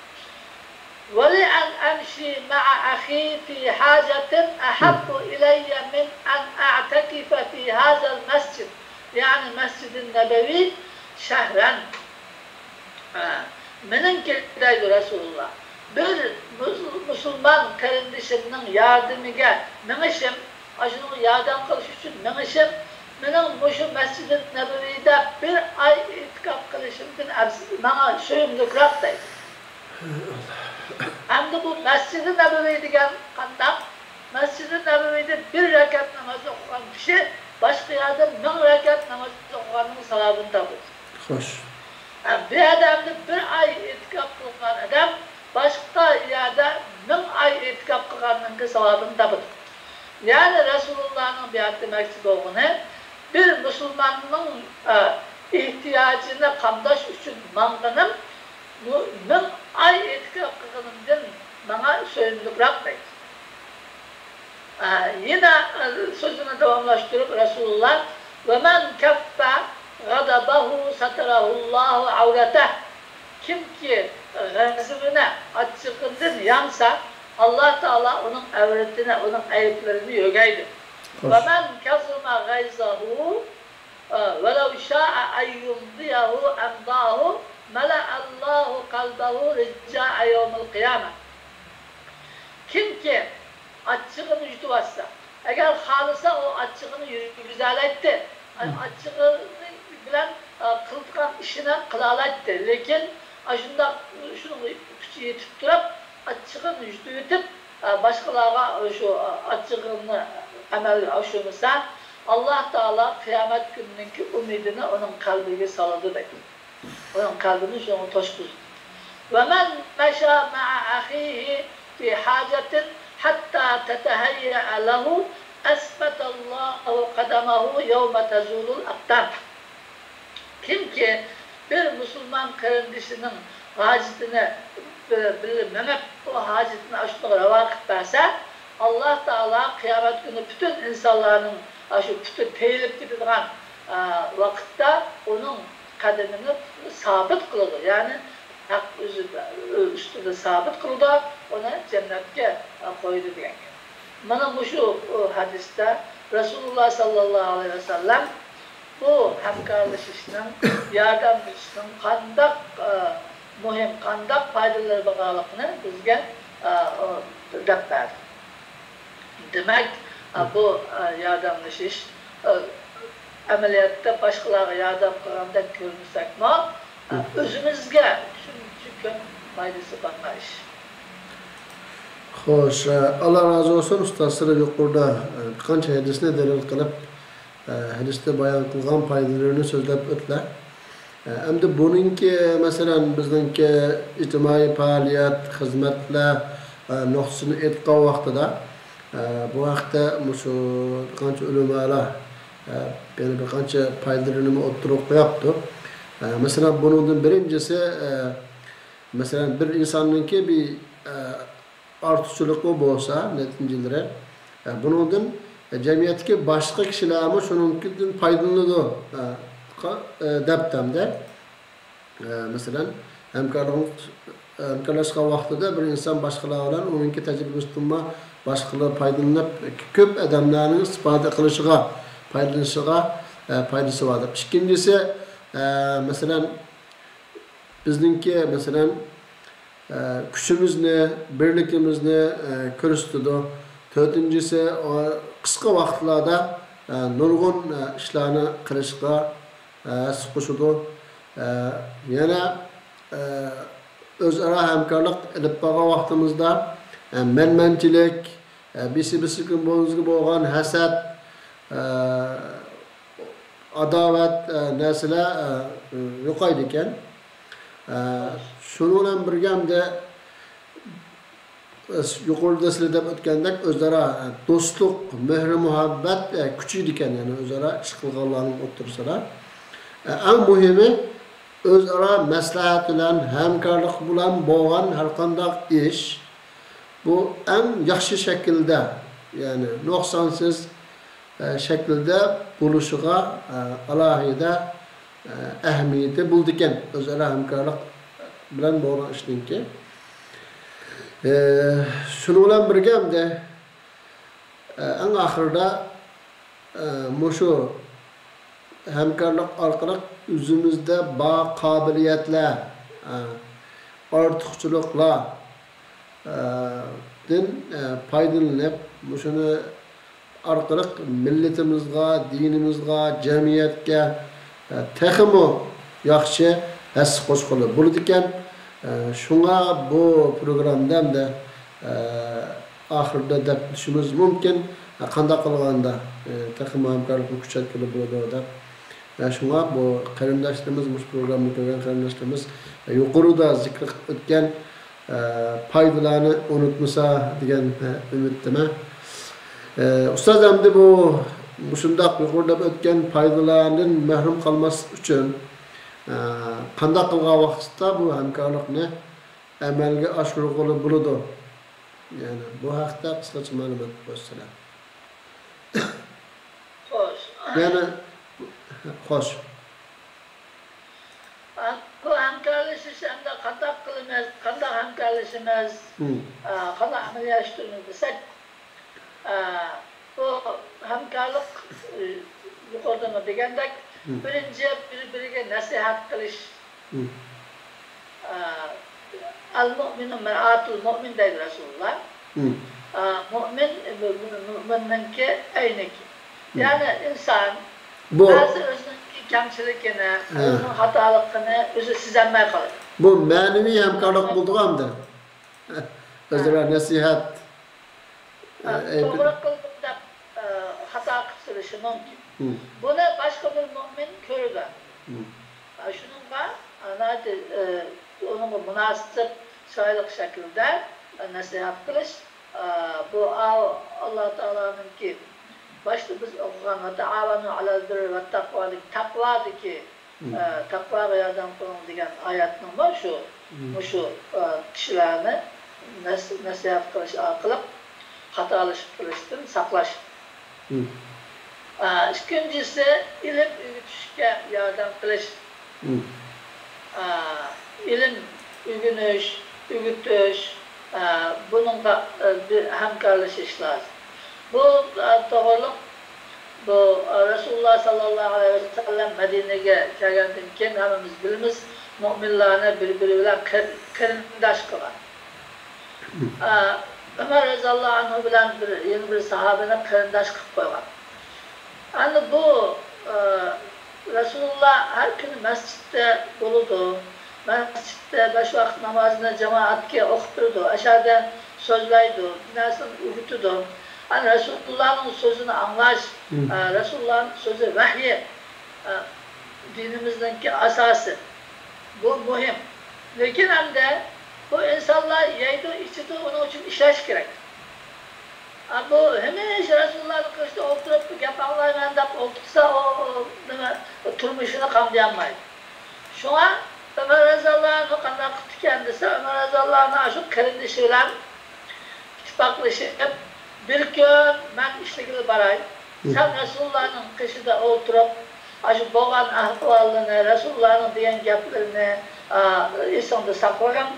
«ولأن أمشي مع أخي في حاجة أحب إلي من أن أعتكف في هذا المسجد»، يەنى مەسجىدى نەبەۋى، «شهرا». ھە، مېنىڭكى، دەيدۇ رەسۇلۇللا، بىر مۇس-، مۇسۇلمان قېرىندىشىمنىڭ ياردىمىگە مېڭىشىم، ئاشۇنىڭغا ياردەم قىلىش ئۈچۈن مېڭىشىم مېنىڭ مۇشۇ مەسجىدى نەبەۋىدە بىر ئاي ئېتىكاپ قىلىشىمدىن ئەۋز-، ماڭا سۆيۈملۈكرەك، دەيدۇ. ئەمدى بۇ مەسجىدى نەبەۋى دېگەن قانداق؟ مەسجىدى نەبەۋىدە بىر رەكەت ناماز ئوقۇغان كىشى باشقا يەردە مىڭ رەكەت ناماز ئوقۇغاننىڭ ساۋابىنى تاپىدۇ. خوش. ئە، بۇ يەردە ئەمدى بىر ئاي ئېتىكاپ قىلغان ئادەم باشقا يەردە مىڭ ئاي ئېتىكاپ قىلغاننىڭكى ساۋابىنى تاپىدۇ. يەنى رەسۇلۇللانىڭ بۇ يەردە دېمەكچى بولغىنى، بىر مۇسۇلماننىڭ، ئە، ئېھتىياجىنى قامداش ئۈچۈن ماڭغىنىم، بۇ مىڭ ئاي ئېتىكاپ قىلغىنىمدىن ماڭا سۆيۈملۈكرەك دەيدۇ. ئە، يەنە، ئە، سۆزىنى داۋاملاشتۇرۇپ رەسۇلۇللا، «ومن كف غضبه ستره الله عورته.» كىمكى غەزىپىنى، ئاچچىقىدىن يانسا، ئاللا تائالا ئۇنىڭ ئەۋرىتىنى، ئۇنىڭ ئەيىبلىرىنى يۆگەيدۇ. خوش. «ومن كظم غيظه، ئە، ولو شاء أن يمضيه أمضاه، ملأ الله قلبه رجاء يوم القيامة.» كىمكى ئاچچىقىنى يۇتۇۋاتسا، ئەگەر خالىسا، ئۇ ئاچچىقىنى يۈرگۈزەلەيتتى. ئاچچىقى بىلەن، ئە، قىلىدىغان ئىشىنى قىلالايتتى. لېكىن ئاشۇنداق، شۇنىڭغا كۈچى يېتىپ تۇرۇپ، ئاچچىقىنى يۇتۇۋېتىپ، ئە، باشقىلارغا شۇ، ئە، ئاچچىقىنى ئەمەلگە ئاشۇرمىسا، ئاللا تائالا قىيامەت كۈنىنىڭكى ئۈمىدىنى ئۇنىڭ قەلبىگە سالىدۇ، دەيدۇ. ئۇنىڭ قەلبىنى شۇنىڭغا توشقۇزدى. «ومن مشى مع أخيه في حاجة حتى تتهيأ له أثبت الله قدمه يوم تزول الأقدام.» كىمكى بىر مۇسۇلمان قېرىندىشىنىڭ ھاجىتىنى بىللە مېڭىپ، ئۇ ھاجىتىنى ئاشۇنداق راۋا قىلىپ بەرسە، ئاللا تائالا قىيامەت كۈنى پۈتۈن ئىنسانلارنىڭ ئاشۇ پۇتى تېيىلىپ كېتىدىغان، ئە، ۋاقىتتا ئۇنىڭ قەدىمىنى سابىت قىلىدۇ، يەنى ھەق ئۆزى، ئۈستىدە سابىت قىلىدۇ، ئۇنى جەننەتكە قويىدۇ دېگەن گەپ. مانا مۇشۇ ھەدىستە رەسۇلۇللا ساللاللاھۇ ئەلەيھى ۋەسەللەم بۇ ھەمكارلىشىشنىڭ، ياردەملىشىشنىڭ قانداق، ئە، مۇھىم، قانداق پايدىلىرى بارلىقىنى بىزگە، ئە، دەپ بەردى. دېمەك، ئە، بۇ، ئە، ياردەملىشىش، ئە، ئەمەلىيەتتە باشقىلارغا ياردەم قىلغاندەك كۆرۈنسەكمۇ، ئە، ئۆزىمىزگە شۇنچە كۆپ پايدىسى بارغان ئىش. خوش، ئە، ئاللا رازى بولسۇن ئۇستاز، سىلەر يۇقىرىدا، ئە، بىر قانچە ھەدىسنى دەلىل قىلىپ، ئە، ھەدىستە بايان قىلغان پايدىلىرىنى سۆزلەپ ئۆتتىلەر. ئە، ئەمدى بۇنىڭكى، مەسىلەن، بىزنىڭكى ئىجتىمائىي پائالىيەت، خىزمەتلەر، ئە، نۇقتىسىنى ئېيتقان ۋاقتىدا، ئە، بۇ ھەقتە مۇشۇ بىر قانچە ئۆلىمالار، ئە، يەنە بىر قانچە پايدىلىرىنىمۇ ئوتتۇرىغا قويۇپتۇ. ئە، مەسىلەن، بۇنىڭدىن بىرىنچىسى، ئە، مەسىلەن، بىر ئىنساننىڭكى بىر، ئە، ئارتۇقچىلىقى بولسا، نەتىجىلىرى، ئە، بۇنىڭدىن جەمئىيەتتىكى باشقا كىشىلەرمۇ شۇنىڭدىن پايدىلىنىدۇ، ئە، قا-، ئە، دەپتۇ ھەمدە. ئە، مەسىلەن، ھەمكارلىق، ھەمكارلاشقان ۋاقتىدا بىر ئىنسان باشقىلار بىلەن ئۇنىڭكى تەجرىبىسىدىنمۇ باشقىلار پايدىلىنىپ، كۆپ ئادەملەرنىڭ ئىستىپادە قىلىشىغا، پايدىلىنىشىغا، ئە، پايدىسى بار دەپ. ئىككىنچىسى، ئە، مەسىلەن، بىزنىڭكى، مەسىلەن، ئە، كۈچىمىزنى، بىرلىكىمىزنى، ئە، كۆرسىتىدۇ. تۆتىنچىسى، ئۇ قىسقا ۋاقىتلاردا، ئە، نۇرغۇن، ئە، ئىشلارنى قىلىشقا، ئە، ھەسسە قوشىدۇ. ئە، يەنە، ئە، ئۆزئارا ھەمكارلىق ئېلىپ بارغان ۋاقتىمىزدا، ئە، مەنمەنچىلىك، ئە، بىرسى بىرسىگە بولغان ھەسەت، ئە، ئاداۋەت، ئە، نەرسىلەر، ئە، يوقايدىكەن. ئە، شۇنىڭ بىلەن بىرگە ھەمدە، ئە، يۇقىرىدا سىلەر دەپ ئۆتكەندەك، ئۆزئارا، ئە، دوستلۇق، مېھرى-مۇھەببەت، ئە، كۈچىيىدىكەن، يەنى ئۆزئارا ئىش قىلغانلارنىڭ ئوتتۇرىسىدا. ئە، ئەڭ مۇھىمى، ئۆزئارا مەسلىھەت بىلەن، ھەمكارلىق بىلەن بولغان ھەرقانداق ئىش، بۇ ئەڭ ياخشى شەكىلدە، يەنى نۇقسانسىز، ئە، شەكىلدە بولۇشىغا، ئە، ئالاھىدە، ئە، ئەھمىيىتى بولىدىكەن، ئۆزئارا ھەمكارلىق بىلەن بولغان ئىشنىڭكى. ئە، شۇنىڭ بىلەن بىرگە، ئەمدى، ئە، ئەڭ ئاخىرىدا، ئە، مۇشۇ ھەمكارلىق ئارقىلىق ئۆزىمىزدە بار قابىلىيەتلەر، ئە، ئارتۇقچىلىقلار، ئە، دىن، ئە، پايدىلىنىپ، مۇشۇنى ئارقىلىق مىللىتىمىزغا، دىنىمىزغا، جەمئىيەتكە، ئە، تېخىمۇ ياخشى ھەسسە قوشقىلى بولىدىكەن. ئە، شۇڭا بۇ پروگراممىدا ھەمدە، ئە، ئاخىرىدا دەپ ئۆتۈشىمىز مۇمكىن، ئە، قانداق قىلغاندا، ئە، تېخىمۇ ھەمكارلىقنى كۈچەيتكىلى بولىدۇ دەپ. ئە، شۇڭا بۇ قېرىنداشلىرىمىز، مۇشۇ پروگراممىنى كۆرگەن قېرىنداشلىرىمىز، ئە، يۇقىرىدا زىكىر قىلىپ ئۆتكەن، ئە، پايدىلارنى ئۇنتۇمىسا دېگەن، ئە، ئۈمىدتىمەن. ئە، ئۇستاز، ئەمدى بۇ مۇشۇنداق يۇقىرىدا ئۆتكەن پايدىلاردىن مەھرۇم قالماسلىق ئۈچۈن، ئە، قانداق قىلغان ۋاقتىدا بۇ ھەمكارلىقنى ئەمەلگە ئاشۇرغىلى بولىدۇ؟ يەنى بۇ ھەقتە قىسقىچە مەلۇمات بەرسىلە. خوش. يەنە، خوش. بۇ ھەمكارلىشىش ئەمدى قانداق قىلىمىز، قانداق ھەمكارلىشىمىز، مم. ئا، قانداق ئەمەلىيلەشتۈرىمىز دېسەك، ئا، بۇ ھەمكارلىق، ئى، يۇقىرىدىمۇ دېگەندەك، مم. بىرىنچى بىر-بىرىگە نەسىھەت قىلىش. مم. ئا، ئەل مۇئمىنۇ مىرئاتۇل مۇئمىن دەيدۇ رەسۇلۇللا. مم. ئا، مۇئمىن، مۇ-، مۇ-، مۇئمىننىڭكى ئەينىكى. مم. يەنى ئىنسان بۇ بەزى ئۆزىنىڭكى كەمچىلىكىنى، ھە. ئۆزىنىڭ خاتالىقىنى ئۆزى سېزەلمەي قالىدۇ. بۇ مەنىۋى ھەمكارلىق بولىدىغۇ ئەمدى. ھە. ئۆزئارا نەسىھەت. ھە، ئە، ئەيىب- توغرا قىلدىم دەپ، ئە، خاتا قىلىپ سېلىشى مۇمكىن. مم. بۇنى باشقا بىر مۇئمىن كۆرىدۇ. مم. ئە، شۇنىڭغا، ئە، ناھايىتى، ئە، ئۇنىڭغا مۇناسىپ، چىرايلىق شەكىلدە، ئە، نەسىھەت قىلىش. ئە، بۇ ئا-، ئاللا تائالانىڭكى باشتا بىز ئوقۇغان «ۋەتائاۋەنۇ ئەلەل بىررى ۋەتتەقۋادىكى» تەقۋادىكى، مم. ئە، «تەقۋاغا ياردەم قىلىڭ» دېگەن ئايەتنىڭمۇ شۇ، مم. مۇشۇ، ئە، كىشىلەرنى نەس-، نەسىھەت قىلىش ئارقىلىق خاتالىشىپ قېلىشتىن ساقلاش. مم. ئە، ئىككىنچىسى، ئىلىم ئۆگىتىشكە ياردەم قىلىش. مم. ئە، ئىلىم ئۆگىنىش، ئۆگىتىش، ئە، بۇنىڭغا، ئە، بىر ھەمكارلىشىش لازىم. بۇ، ئە، توغرىلىق، بۇ، ئە، رەسۇلۇللا ساللاللاھۇ ئەلەيھى ۋەسەللەم مەدىنىگە كەلگەندىن كېيىن ھەممىمىز بىلىمىز، مۇئمىنلارنى بىر-بىرى بىلەن قېر-، قېرىنداش قىلغان. مم. ئە، ئۆمەر رەزىياللاھۇ ئەنھۇ بىلەن بىر، يەنە بىر ساھابىنى قېرىنداش قىلىپ قويغان. ئەمدى بۇ، ئە، رەسۇلۇللا ھەر كۈنى مەسچىتتە بولىدۇ. مەسچىتتە بەش ۋاقىت نامازىنى جامائەتكە ئوقۇپ بېرىدۇ. ئەشەدە سۆزلەيدۇ، بىر نەرسىنى ئۆگىتىدۇ. ئەنە رەسۇلۇللانىڭ سۆزىنى ئاڭلاش، مم. ئە، رەسۇلۇللانىڭ سۆزى ۋەھيى، ئە، دىنىمىزنىڭكى ئاساسى. بۇ مۇھىم. لېكىن ئەمدى بۇ ئىنسانلار يەيدۇ، ئىچىدۇ، ئۇنىڭ ئۈچۈن ئىشلەش كېرەك. ئا، بۇ ھەمىشە رەسۇلۇللانىڭ قېشىدا ئولتۇرۇپ، گەپ ئاڭلايمەن دەپ ئولتۇرسا، ئۇ، ئۇ نېمە، تۇرمۇشىنى قامدىيالمايدۇ. شۇڭا ئۆمەر رەزىياللاھۇ ئەنھۇ قانداق قىپتىكەن دېسە، ئۆمەر رەزىياللاھۇ ئەنھۇ شۇ قېرىندىشى بىلەن ئىتتىپاقلىشىپ، بىر كۈن مەن ئىشلىگىلى باراي. سەن رەسۇلۇللانىڭ قېشىدا ئولتۇرۇپ، ئاشۇ بولغان ئەھۋاللىرىنى، رەسۇلۇللانىڭ دېگەن گەپلىرىنى، ئا، ئېسىڭدە ساقلىغىن.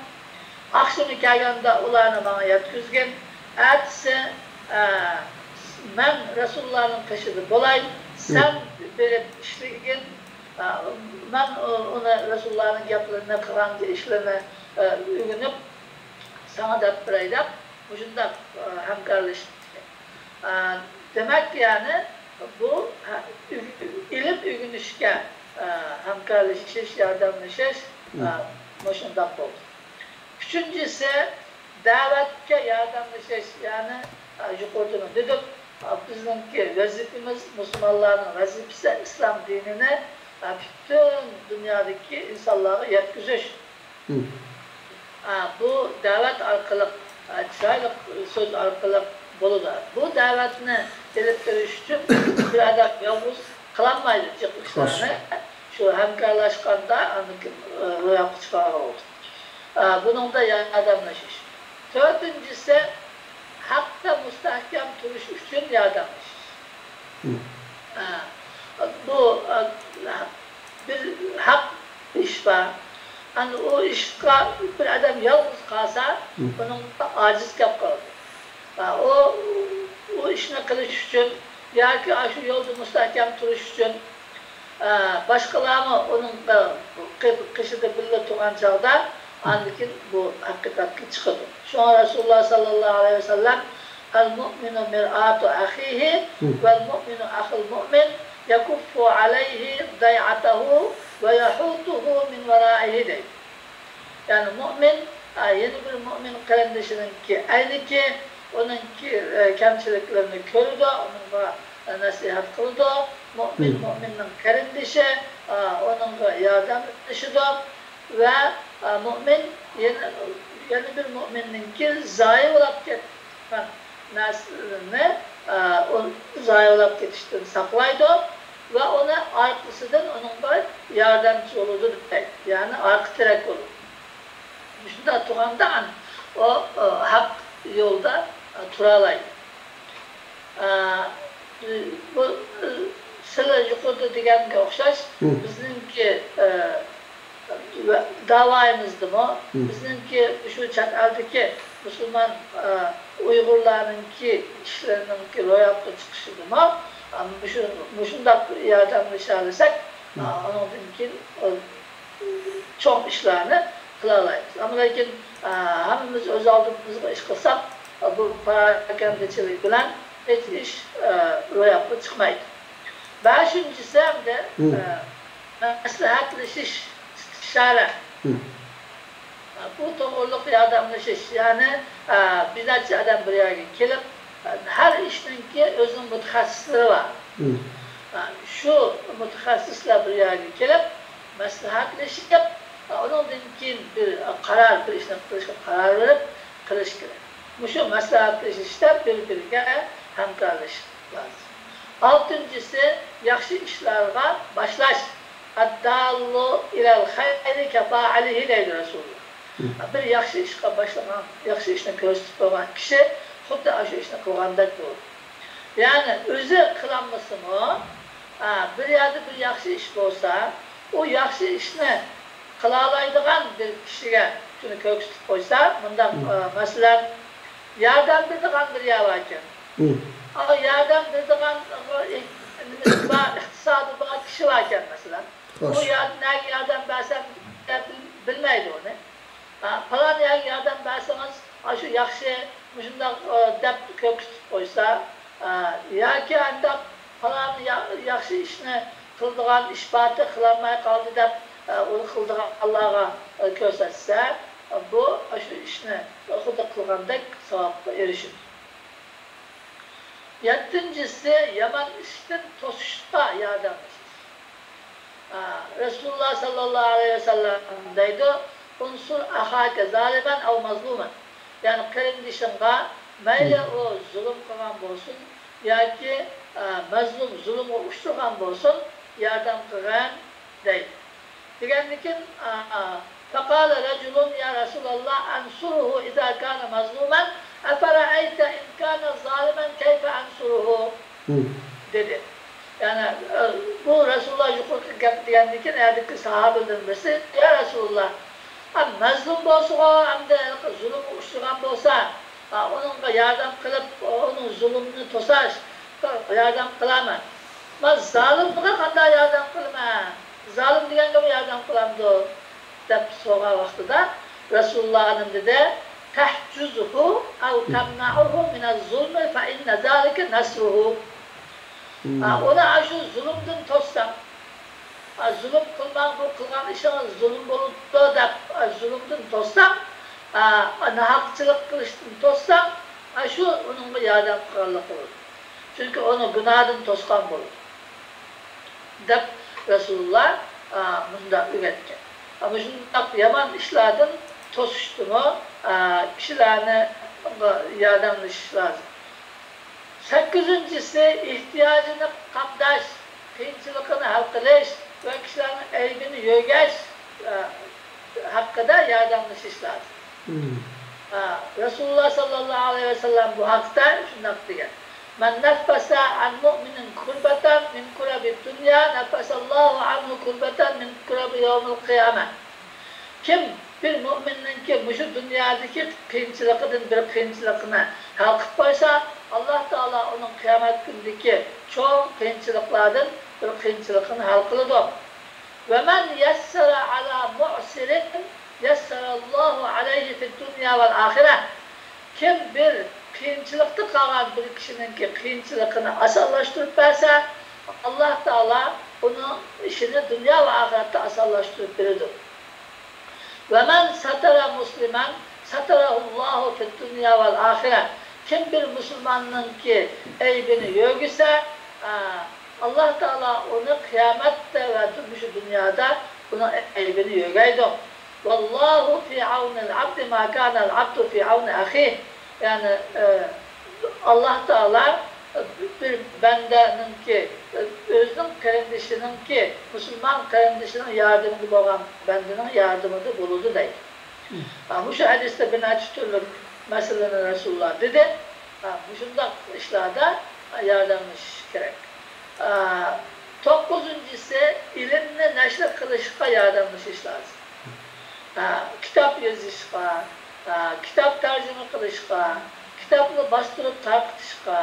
ئاخشىمى كەلگەندە ئۇلارنى ماڭا يەتكۈزگىن. ئەتىسى، ئا، مەن رەسۇلۇللانىڭ قېشىدا بولاي. سەن بېرىپ ئىشلىگىن. ئا، مەن ئۇ-، ئۇنى رەسۇلۇللانىڭ گەپلىرىنى، قىلغان ئىشلىرىنى، ئا، ئۆگىنىپ، ساڭا دەپ بېرەي دەپ، مۇشۇنداق، ئا، ھەمكارلىشىپتىكەن. ئا، دېمەك، يەنى بۇ، ھە، ئۆگ-، ئىلىم ئۆگىنىشكە، ئا، ھەمكارلىشىش، ياردەملىشىش، ئا، مۇشۇنداق بولدى. ئۈچىنچىسى، دەۋەتكە ياردەملىشىش، يەنى، ئا، يۇقىرىدىمۇ دېدۇق، ئا، بىزنىڭكى ۋەزىپىمىز، مۇسۇلمانلارنىڭ ۋەزىپىسى ئىسلام دىنىنى، ئا، پۈتۈن دۇنيادىكى ئىنسانلارغا يەتكۈزۈش. ئا، بۇ دەۋەت ئارقىلىق، ئا، چىرايلىق سۆز ئارقىلىق بولىدۇ. بۇ دەۋەتنى ئېلىپ بېرىش ئۈچۈن بىر ئادەم يالغۇز قىلالمايدۇ جىق ئىشلارنى. شۇ ھەمكارلاشقاندا ئاندىن كېيىن، ئا، روياپقا چىقارغىلى بولىدۇ. ئا، بۇنىڭدا ياردەملىشىش. تۆتىنچىسى، ھەقتە مۇستەھكەم تۇرۇش ئۈچۈن ياردەملىشىش. ئا، بۇ، ئا، بىر ھەق ئىش بار. ئەنە ئۇ ئىشقا بىر ئادەم يالغۇز قالسا، ئۇنىڭ ئاجىز كەپ قالىدۇ. ئا، ئۇ، ئۇ ئىشنى قىلىش ئۈچۈن ياكى ئاشۇ يولدا مۇستەھكەم تۇرۇش ئۈچۈن، ئا، باشقىلارمۇ ئۇنىڭ قېشىدا بىللە تۇرغان چاغدا، ئاندىن كېيىن بۇ ھەقىقەتكە چىقىدۇ. شۇڭا رەسۇلۇللا ساللاللاھۇ ئەلەيھى ۋەسەللەم، المؤمن مرآة أخيه والمؤمن أخو المؤمن يكف عليه ضيعته ويحوطه من ورائه دەيدۇ. يەنى مۇئمىن، ئا، يەنە بىر مۇئمىن قېرىندىشىنىڭكى ئەينىكى، ئۇنىڭكى، ئە، كەمچىلىكلىرىنى كۆرىدۇ، ئۇنىڭغا، ئە، نەسىھەت قىلىدۇ. مۇئمىن مۇئمىننىڭ قېرىندىشى، ئا، ئۇنىڭغا ياردەملىشىدۇ. ۋە، ئا، مۇئمىن يەنە، يەنە بىر مۇئمىننىڭكى زايە بولاپ كەتكەن نەرسىلىرىنى، ئا، ئۇ زايە بولاپ كېتىشتىن ساقلايدۇ ۋە ئۇنى ئارقىسىدىن ئۇنىڭغا ياردەمچى بولىدۇ دەيدۇ. يەنى ئارقا تىرەك بولىدۇ. مۇشۇنداق تۇرغاندا ئۇ، ئا، ھەق يولدا، ئا، تۇرالايدۇ. ئا، بۇ، ئا، سىلەر يۇقىرىدا دېگەنگە ئوخشاش، بىزنىڭكى، ئا، ۋە داۋايىمىزدىمۇ، بىزنىڭكى شۇ چەت ئەلدىكى مۇسۇلمان، ئا، ئۇيغۇرلارنىڭكى ئىشلىرىنىڭكى روياپقا چىقىشىدىمۇ، ئا، مۇشۇ، مۇشۇنداق ياردەملىشەلىسەك، ئا، ئۇنىڭدىن كېيىن، ئا، چوڭ ئىشلارنى قىلالايمىز. ئەمما لېكىن، ئا، ھەممىمىز ئۆز ئالدىمىزغا ئىش قىلساق، بۇ پاراكەندىچىلىك بىلەن ھېچ ئىش، ئا، روياپقا چىقمايدۇ. بەشىنچىسى ئەمدى، ئا، مەسلىھەتلىشىش، ئىستىشارە. بۇ توغرۇلۇق ياردەملىشىش، يەنى، ئا، بىر نەچچە ئادەم بىر يەرگە كېلىپ، ھەر ئىشنىڭكى ئۆزىنىڭ مۇتەخەسسىسلىرى بار. ئا، شۇ مۇتەخەسسىسلەر بىر يەرگە كېلىپ، مەسلىھەتلىشىپ، ئۇنىڭدىن كېيىن بىر قارار، بىر ئىشنى قىلىشقا قارار بېرىپ قىلىش كېرەك. مۇشۇ مەسلىھەتلىشىشتە بىر-بىرىگە ھەمكارلىشىش لازىم. ئالتىنچىسى، ياخشى ئىشلارغا باشلاش. ئەدداللۇ ئىلەل خەيرى كەفائىلىھى دەيدۇ رەسۇلۇللا. بىر ياخشى ئىشقا باشلىغان، ياخشى ئىشنى كۆرسىتىپ قويغان كىشى خۇددى ئاشۇ ئىشنى قىلغاندەك بولىدۇ. يەنى ئۆزى قىلالمىسىمۇ، ئا، بىر يەردە بىر ياخشى ئىش بولسا، ئۇ ياخشى ئىشنى قىلالايدىغان بىر كىشىگە شۇنى كۆرسىتىپ قويسا، مۇنداق، ئا، مەسىلەن، ياردەم بېرىدىغان بىر يەر باركەن. ئا، ياردەم بېرىدىغان، ئا، نېمىسى بار، ئىقتىسادى بار كىشى باركەن، مەسىلەن. ئۇ يار-، نەگە ياردەم بەرسەم دەپ بىل-، بىلمەيدۇ ئۇنى. ئا، پالان يەرگە ياردەم بەرسىڭىز، ئاشۇ ياخشى، مۇشۇنداق، ئا، دەپ كۆرسىتىپ قويسا، ئا، ياكى ئانداق پالان يا-، ياخشى ئىشنى قىلىدىغان ئىش بارتى، قىلالماي قالدى دەپ، ئا، ئۇنى قىلىدىغانلارغا، ئا، كۆرسەتسە، بۇ ئاشۇ ئىشنى خۇددى قىلغاندەك ساۋابقا ئېرىشىدۇ. يەتتىنچىسى، يامان ئىشتىن توسۇشقا ياردەملىشىش. ئا، رەسۇلۇللا ساللاللاھۇ ئەلەيھى ۋەسەللەم دەيدۇ، «ئۇنسۇر ئەخاكە زالىمەن ئەۋ مەزلۇمەن.» يەنى قېرىندىشىڭغا مەيلى ئۇ زۇلۇم قىلغان بولسۇن ياكى، ئا، مەزلۇم، زۇلۇمغا ئۇچرىغان بولسۇن، ياردەم قىلغىن دەيدۇ. دېگەندىكىن، ئا، فقال رجل يا رسول الله أنصره إذا كان مظلوما؟ أفرأيت إن كان ظالما كيف أنصره؟ دېدى. يەنى، ئە، بۇ رەسۇلۇللا يۇقىرىقى گەپ دېگەندىن كېيىن، ئەدىكى ساھابىلەردىن بىرسى، يا رەسۇلۇللا، ئە، مەزلۇم بولسىغۇ، ئەمدى زۇلۇمغا ئۇچرىغان بولسا، ئە، ئۇنىڭغا ياردەم قىلىپ، ئۇنىڭ زۇلۇمىنى توساش، ياردەم قىلامەن. مەن زالىمغا قانداق ياردەم قىلىمەن؟ زالىم دېگەنگىمۇ ياردەم قىلامدۇ؟ دەپ سورىغان ۋاقتىدا رەسۇلۇللا ئانىم دېدى، تحجزه أو تمنعه من الظلم فإن ذلك نصره. ئا، ئۇنى ئاشۇ زۇلۇمدىن توسساڭ، ئا، زۇلۇم قىلماڭ، بۇ قىلغان ئىشىڭىز زۇلۇم بولۇپتۇ دەپ، ئا، زۇلۇمدىن توسساڭ، ئا، ناھەقچىلىق قىلىشتىن توسساڭ، ئاشۇ ئۇنىڭغا ياردەم قىلغانلىق بولىدۇ. چۈنكى ئۇنى گۇناھىدىن توسقان بولىدۇ. دەپ رەسۇلۇللا، ئا، مۇنداق ئۆگەتكەن. ئا، مۇشۇنداق يامان ئىشلاردىن توسۇشتىمۇ، ئا، كىشىلەرنى ياردەملىشىش لازىم. سەككىزىنچىسى، ئېھتىياجىنى قامداش، قىيىنچىلىقىنى ھەل قىلىش ۋە كىشىلەرنىڭ ئەيىبىنى يۆگەش، ئا، ھەققىدە ياردەملىشىش لازىم. ھا، رەسۇلۇللا ساللاللاھۇ ئەلەيھى ۋەسەللەم بۇ ھەقتە شۇنداق دېگەن، من نفس عن مؤمن كربة من كرب الدنيا نفس الله عنه كربة من كرب يوم القيامة. كىم بىر مۆمىننىڭكى مۇشۇ دۇنيادىكى قىيىنچىلىقىدىن بىر قىيىنچىلىقىنى ھەل قىلىپ قويسا، ئاللا تائالا ئۇنىڭ قىيامەت كۈنىدىكى چوڭ قىيىنچىلىقلاردىن بىر قىيىنچىلىقىنى ھەل قىلىدۇ. ومن يسر على معسر يسر الله عليه في الدنيا والآخرة. كىم بىر قىيىنچىلىقتا قالغان بىر كىشىنىڭكى قىيىنچىلىقىنى ئاسانلاشتۇرۇپ بەرسە، ئاللا تائالا ئۇنىڭ ئىشىنى دۇنيا ۋە ئاخىرەتتە ئاسانلاشتۇرۇپ بېرىدۇ. ومن ستر مسلما ستره الله في الدنيا والآخرة. كىم بىر مۇسۇلماننىڭكى ئەيىبىنى يۆگىسە، ئا، ئاللا تائالا ئۇنى قىيامەتتە ۋە مۇشۇ دۇنيادا ئۇنىڭ ئەيىبىنى يۆگەيدۇ. والله في عون العبد ما كان العبد في عون أخيه. يەنى، ئە، ئاللا تائالا بىر بەندەنىڭكى، ئۆزىنىڭ قېرىندىشىنىڭكى، مۇسۇلمان قېرىندىشىنىڭ ياردىمىدە بولغان بەندىنىڭ ياردىمىدە بولىدۇ دەيدۇ. ئا، مۇشۇ ھەدىستە بىر نەچچە تۈرلۈك مەسىلىنى رەسۇلۇللا دېدى. ئا، مۇشۇنداق ئىشلاردا ياردەملىشىش كېرەك. ئا، توققۇزىنچىسى، ئىلىمنى نەشر قىلىشقا ياردەملىشىش لازىم. ئا، كىتاب يېزىشقا، ئا، كىتاب تەرجىمە قىلىشقا، كىتابنى باستۇرۇپ تارقىتىشقا،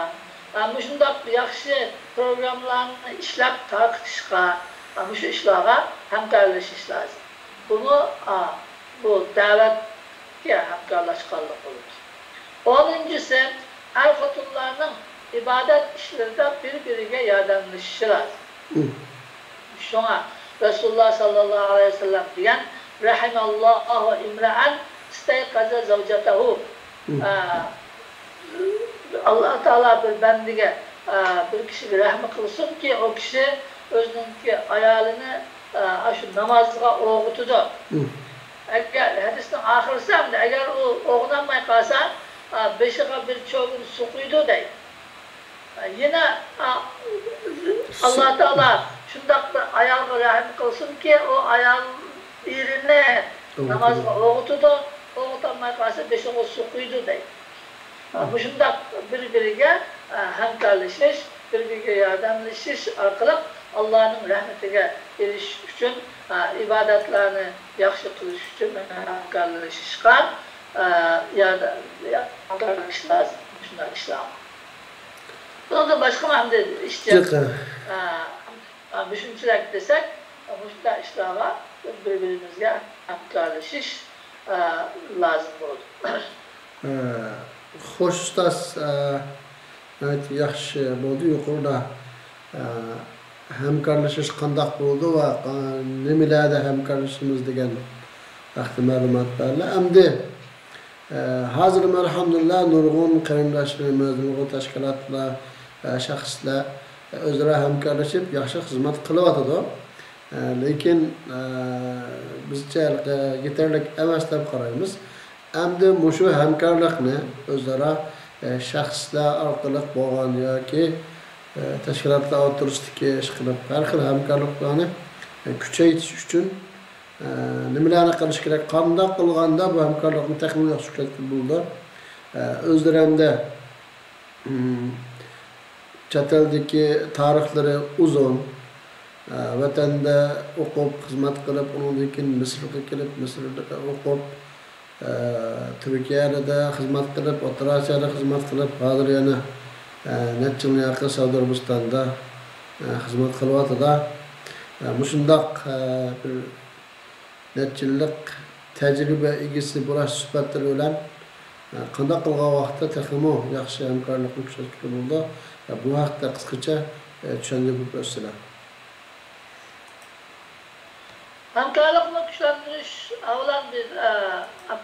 ئا، مۇشۇنداق ياخشى پروگراممىلارنى ئىشلەپ تارقىتىشقا، ئا، مۇشۇ ئىشلارغا ھەمكارلىشىش لازىم. بۇمۇ، ئا، بۇ دەۋەتكە ھەمكارلاشقانلىق بولىدۇ. ئونىنچىسى، ئەر-خوتۇنلارنىڭ ئىبادەت ئىشلىرىدا بىر-بىرىگە ياردەملىشىشى لازىم. شۇڭا رەسۇلۇللا ساللاللاھۇ ئەلەيھى ۋەسەللەم دېگەن، رەھىمەللاھۇ ئىمرەئەن ئىستەيقەزە زەۋجەتەھۇ. ئە، ئاللا تائالا بىر بەندىگە، ئە، بىر كىشىگە رەھمى قىلسۇنكى، ئۇ كىشى ئۆزىنىڭكى ئايالىنى، ئە، ئاشۇ نامازغا ئويغىتىدۇ. ئەگەر ھەدىسنىڭ ئاخىرىسى ھەمدە ئەگەر ئۇ ئويغىنالماي قالسا، ئە، بېشىغا بىر چوۋۇن سۇ قۇيىدۇ دەيدۇ. يەنە، ئا، ئاللا تائالا شۇنداق بىر ئايالغا رەھىم قىلسۇنكى، ئۇ ئايال ئېرىنى نامازغا ئويغىتىدۇ، ئويغىتالماي قالسا بېشىغا سۇ قۇيىدۇ دەيدۇ. مۇشۇنداق بىر-بىرىگە، ئا، ھەمكارلىشىش، بىر-بىرىگە ياردەملىشىش ئارقىلىق ئاللانىڭ رەھمىتىگە ئېرىشىش ئۈچۈن، ئا، ئىبادەتلەرنى ياخشى قىلىش ئۈچۈن ھەمكارلىشىشقا، ئا، ياردەم، ھەمكارلىشىش لازىم مۇشۇنداق ئىشلارغا. بۇنىڭدىن باشقىمۇ ئەمدى ئىشچى، جىق. ئا، ئا، مۇشۇنچىلىك دېسەك، مۇشۇنداق ئىشلارغا بىر-بىرىمىزگە ھەمكارلىشىش، ئا، لازىم بولىدۇ. ئا، خوش ئۇستاز، ئا، ناھايىتى ياخشى بولدى. يۇقىرىدا، ئا، ھەمكارلىشىش قانداق بولىدۇ ۋە، ئا، نېمىلەردە ھەمكارلىشىمىز دېگەن ھەقتە مەلۇمات بەردى. ئەمدى ئە، ھازىرمۇ ئەلھەمدۇلىللا نۇرغۇن قېرىنداشلىرىمىز، نۇرغۇن تەشكىلاتلار، ئە، شەخسلەر، ئە، ئۆزئارا ھەمكارلىشىپ ياخشى خىزمەت قىلىۋاتىدۇ. ئە، لېكىن، ئە، بىزچە ھېلىقى يېتەرلىك ئەمەس دەپ قارايمىز. ئەمدى مۇشۇ ھەمكارلىقنى ئۆزئارا، ئە، شەخسلەر ئارقىلىق بولغان ياكى، ئە، تەشكىلاتلار ئوتتۇرىسىدىكى ئىشقىلىپ ھەر خىل ھەمكارلىقلارنى، ئە، كۈچەيتىش ئۈچۈن ئە، نېمىلەرنى قىلىش كېرەك؟ قانداق قىلغاندا بۇ ھەمكارلىقنى تېخىمۇ ياخشى كۈچەيتكىلى بولىدۇ؟ ئۆزلىرى ھەمدە، ئىم، چەت ئەلدىكى تارىخلىرى ئۇزۇن. ۋەتەندە ئوقۇپ، خىزمەت قىلىپ، ئۇنىڭدىن كېيىن مىسىرغا كېلىپ، مىسىردا ئوقۇپ، تۈركىيەدە خىزمەت قىلىپ، ئوتتۇرا ئاسىيادا خىزمەت قىلىپ، ھازىر يەنە نەچچە يىلنى ياقى سەئۇدى ئەرەبىستاندا خىزمەت قىلىۋاتىدۇ. مۇشۇنداق بىر نەچچە يىللىق تەجرىبە ئىگىسى بولۇش سۈپەتلىرى بىلەن، ئە، قانداق قىلغان ۋاقىتتا تېخىمۇ ياخشى ھەمكارلىقنى كۈچەيتكىلى بولىدۇ؟ ئە، بۇ ھەقتە قىسقىچە، ئە، چۈشەندۈرۈپ ئۆتسىلە. ھەمكارلىقنى كۈچلەندۈرۈش، ئاۋۋالان بىز، ئە،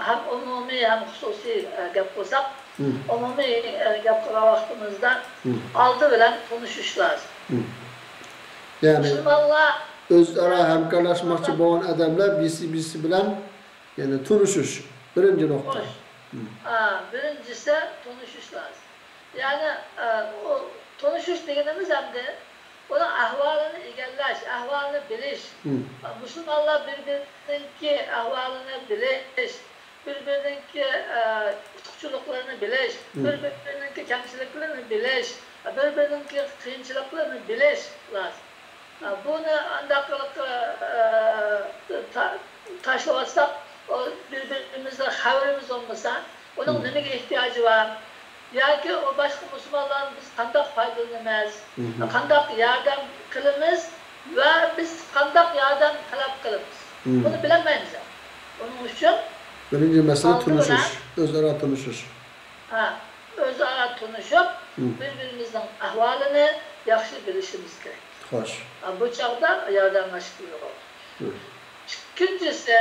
ھەم ئومۇمىي، ھەم خۇسۇسىي، ئە، گەپ قىلساق، مم. ئومۇمىي، ئە، گەپ قىلغان ۋاقتىمىزدا، مم. ئالدى بىلەن تونۇشۇش لازىم. مم. يەنى مۇسۇلمانلار ئۆزئارا ھەمكارلاشماقچى بولغان ئادەملەر بىرسى بىرسى بىلەن، يەنى تونۇشۇش، بىرىنچى نۇقتا. خوش. مم. ھا، بىرىنچىسى تونۇشۇش لازىم. يەنى، ئە، ئۇ تونۇشۇش دېگىنىمىز ئەمدى ئۇنىڭ ئەھۋالىنى ئىگىلەش، ئەھۋالىنى بىلىش. مم. ئە، مۇسۇلمانلار بىر-بىرىنىڭكى ئەھۋالىنى بىلىش، بىر-بىرىنىڭكى، ئە، ئۇتۇقچىلىقلىرىنى بىلىش، مم. بىر-بىرىنىڭكى كەمچىلىكلىرىنى بىلىش، بىر-بىرىنىڭكى قىيىنچىلىقلىرىنى بىلىش لازىم. ئە، بۇنى ئانداق قىلىپ، ئە، تا-، تاشلىۋاتساق، ئۇ بىر-بىرىمىزدىن خەۋىرىمىز بولمىسا، ئۇنىڭ مم. نېمىگە ئېھتىياجى بار؟ ياكى ئۇ باشقا مۇسۇلمانلاردىن بىز قانداق پايدىلىنىمىز؟ مم. قانداق ياردەم قىلىمىز ۋە بىز قانداق ياردەم تەلەپ قىلىمىز؟ مم. بۇنى بىلەلمەيمىز. ئۇنىڭ ئۈچۈن بىرىنچى مەسىلە ئالدى تونۇشۇش، بىلەن ئۆزئارا تونۇشۇش. ھە، ئۆزئارا تونۇشۇپ، مم. بىر-بىرىمىزنىڭ ئەھۋالىنى ياخشى بىلىشىمىز كېرەك. خوش. ھە، بۇ چاغدا ياردەملەشكىلى بولىدۇ. مم. ئىككىنچىسى،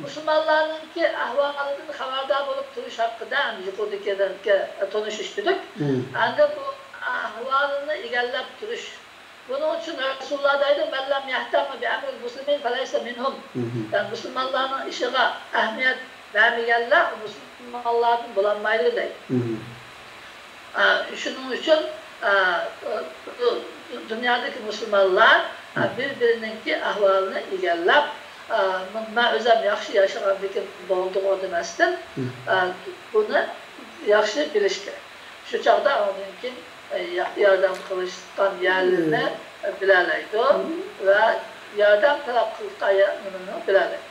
مۇسۇلمانلارنىڭكى ئەھۋالىدىن خەۋەردار بولۇپ تۇرۇش ھەققىدە، يۇقىرىدىكى تونۇشۇش دېدۇق. مم. ئەمدى بۇ ئەھۋالىنى ئىگىلەپ تۇرۇش. بۇنىڭ ئۈچۈن رەسۇلۇللا دەيدۇ، «مەن لەم يەھتەممە بىئەمرىل مۇسلىمىن فەلەيسە مىنھۇم.» مم. يەنى مۇسۇلمانلارنىڭ ئىشىغا ئەھمىيەت بەرمىگەنلەر مۇسۇلمانلاردىن بولالمايدۇ دەيدۇ. مم. ئا، شۇنىڭ ئۈچۈن، ئا، دۇنيادىكى مۇسۇلمانلار، ئا، مم. بىر-بىرىنىڭكى ئەھۋالىنى ئىگىلەپ، ئا، مەن ئۆزۈم ياخشى ياشىغاندىكىن بولدىغۇ دېمەستىن، مم. ئا، بۇنى ياخشى بىلىش كېرەك. شۇ چاغدا ئاندىن كېيىن، ئە، يا-، ياردەم قىلىشقان يەرلىرىنى، مم. ئە، بىلەلەيدۇ، مم. ۋە ياردەم تەلەپ قىلىشقان يەرلىرىنى بىلەلەيدۇ.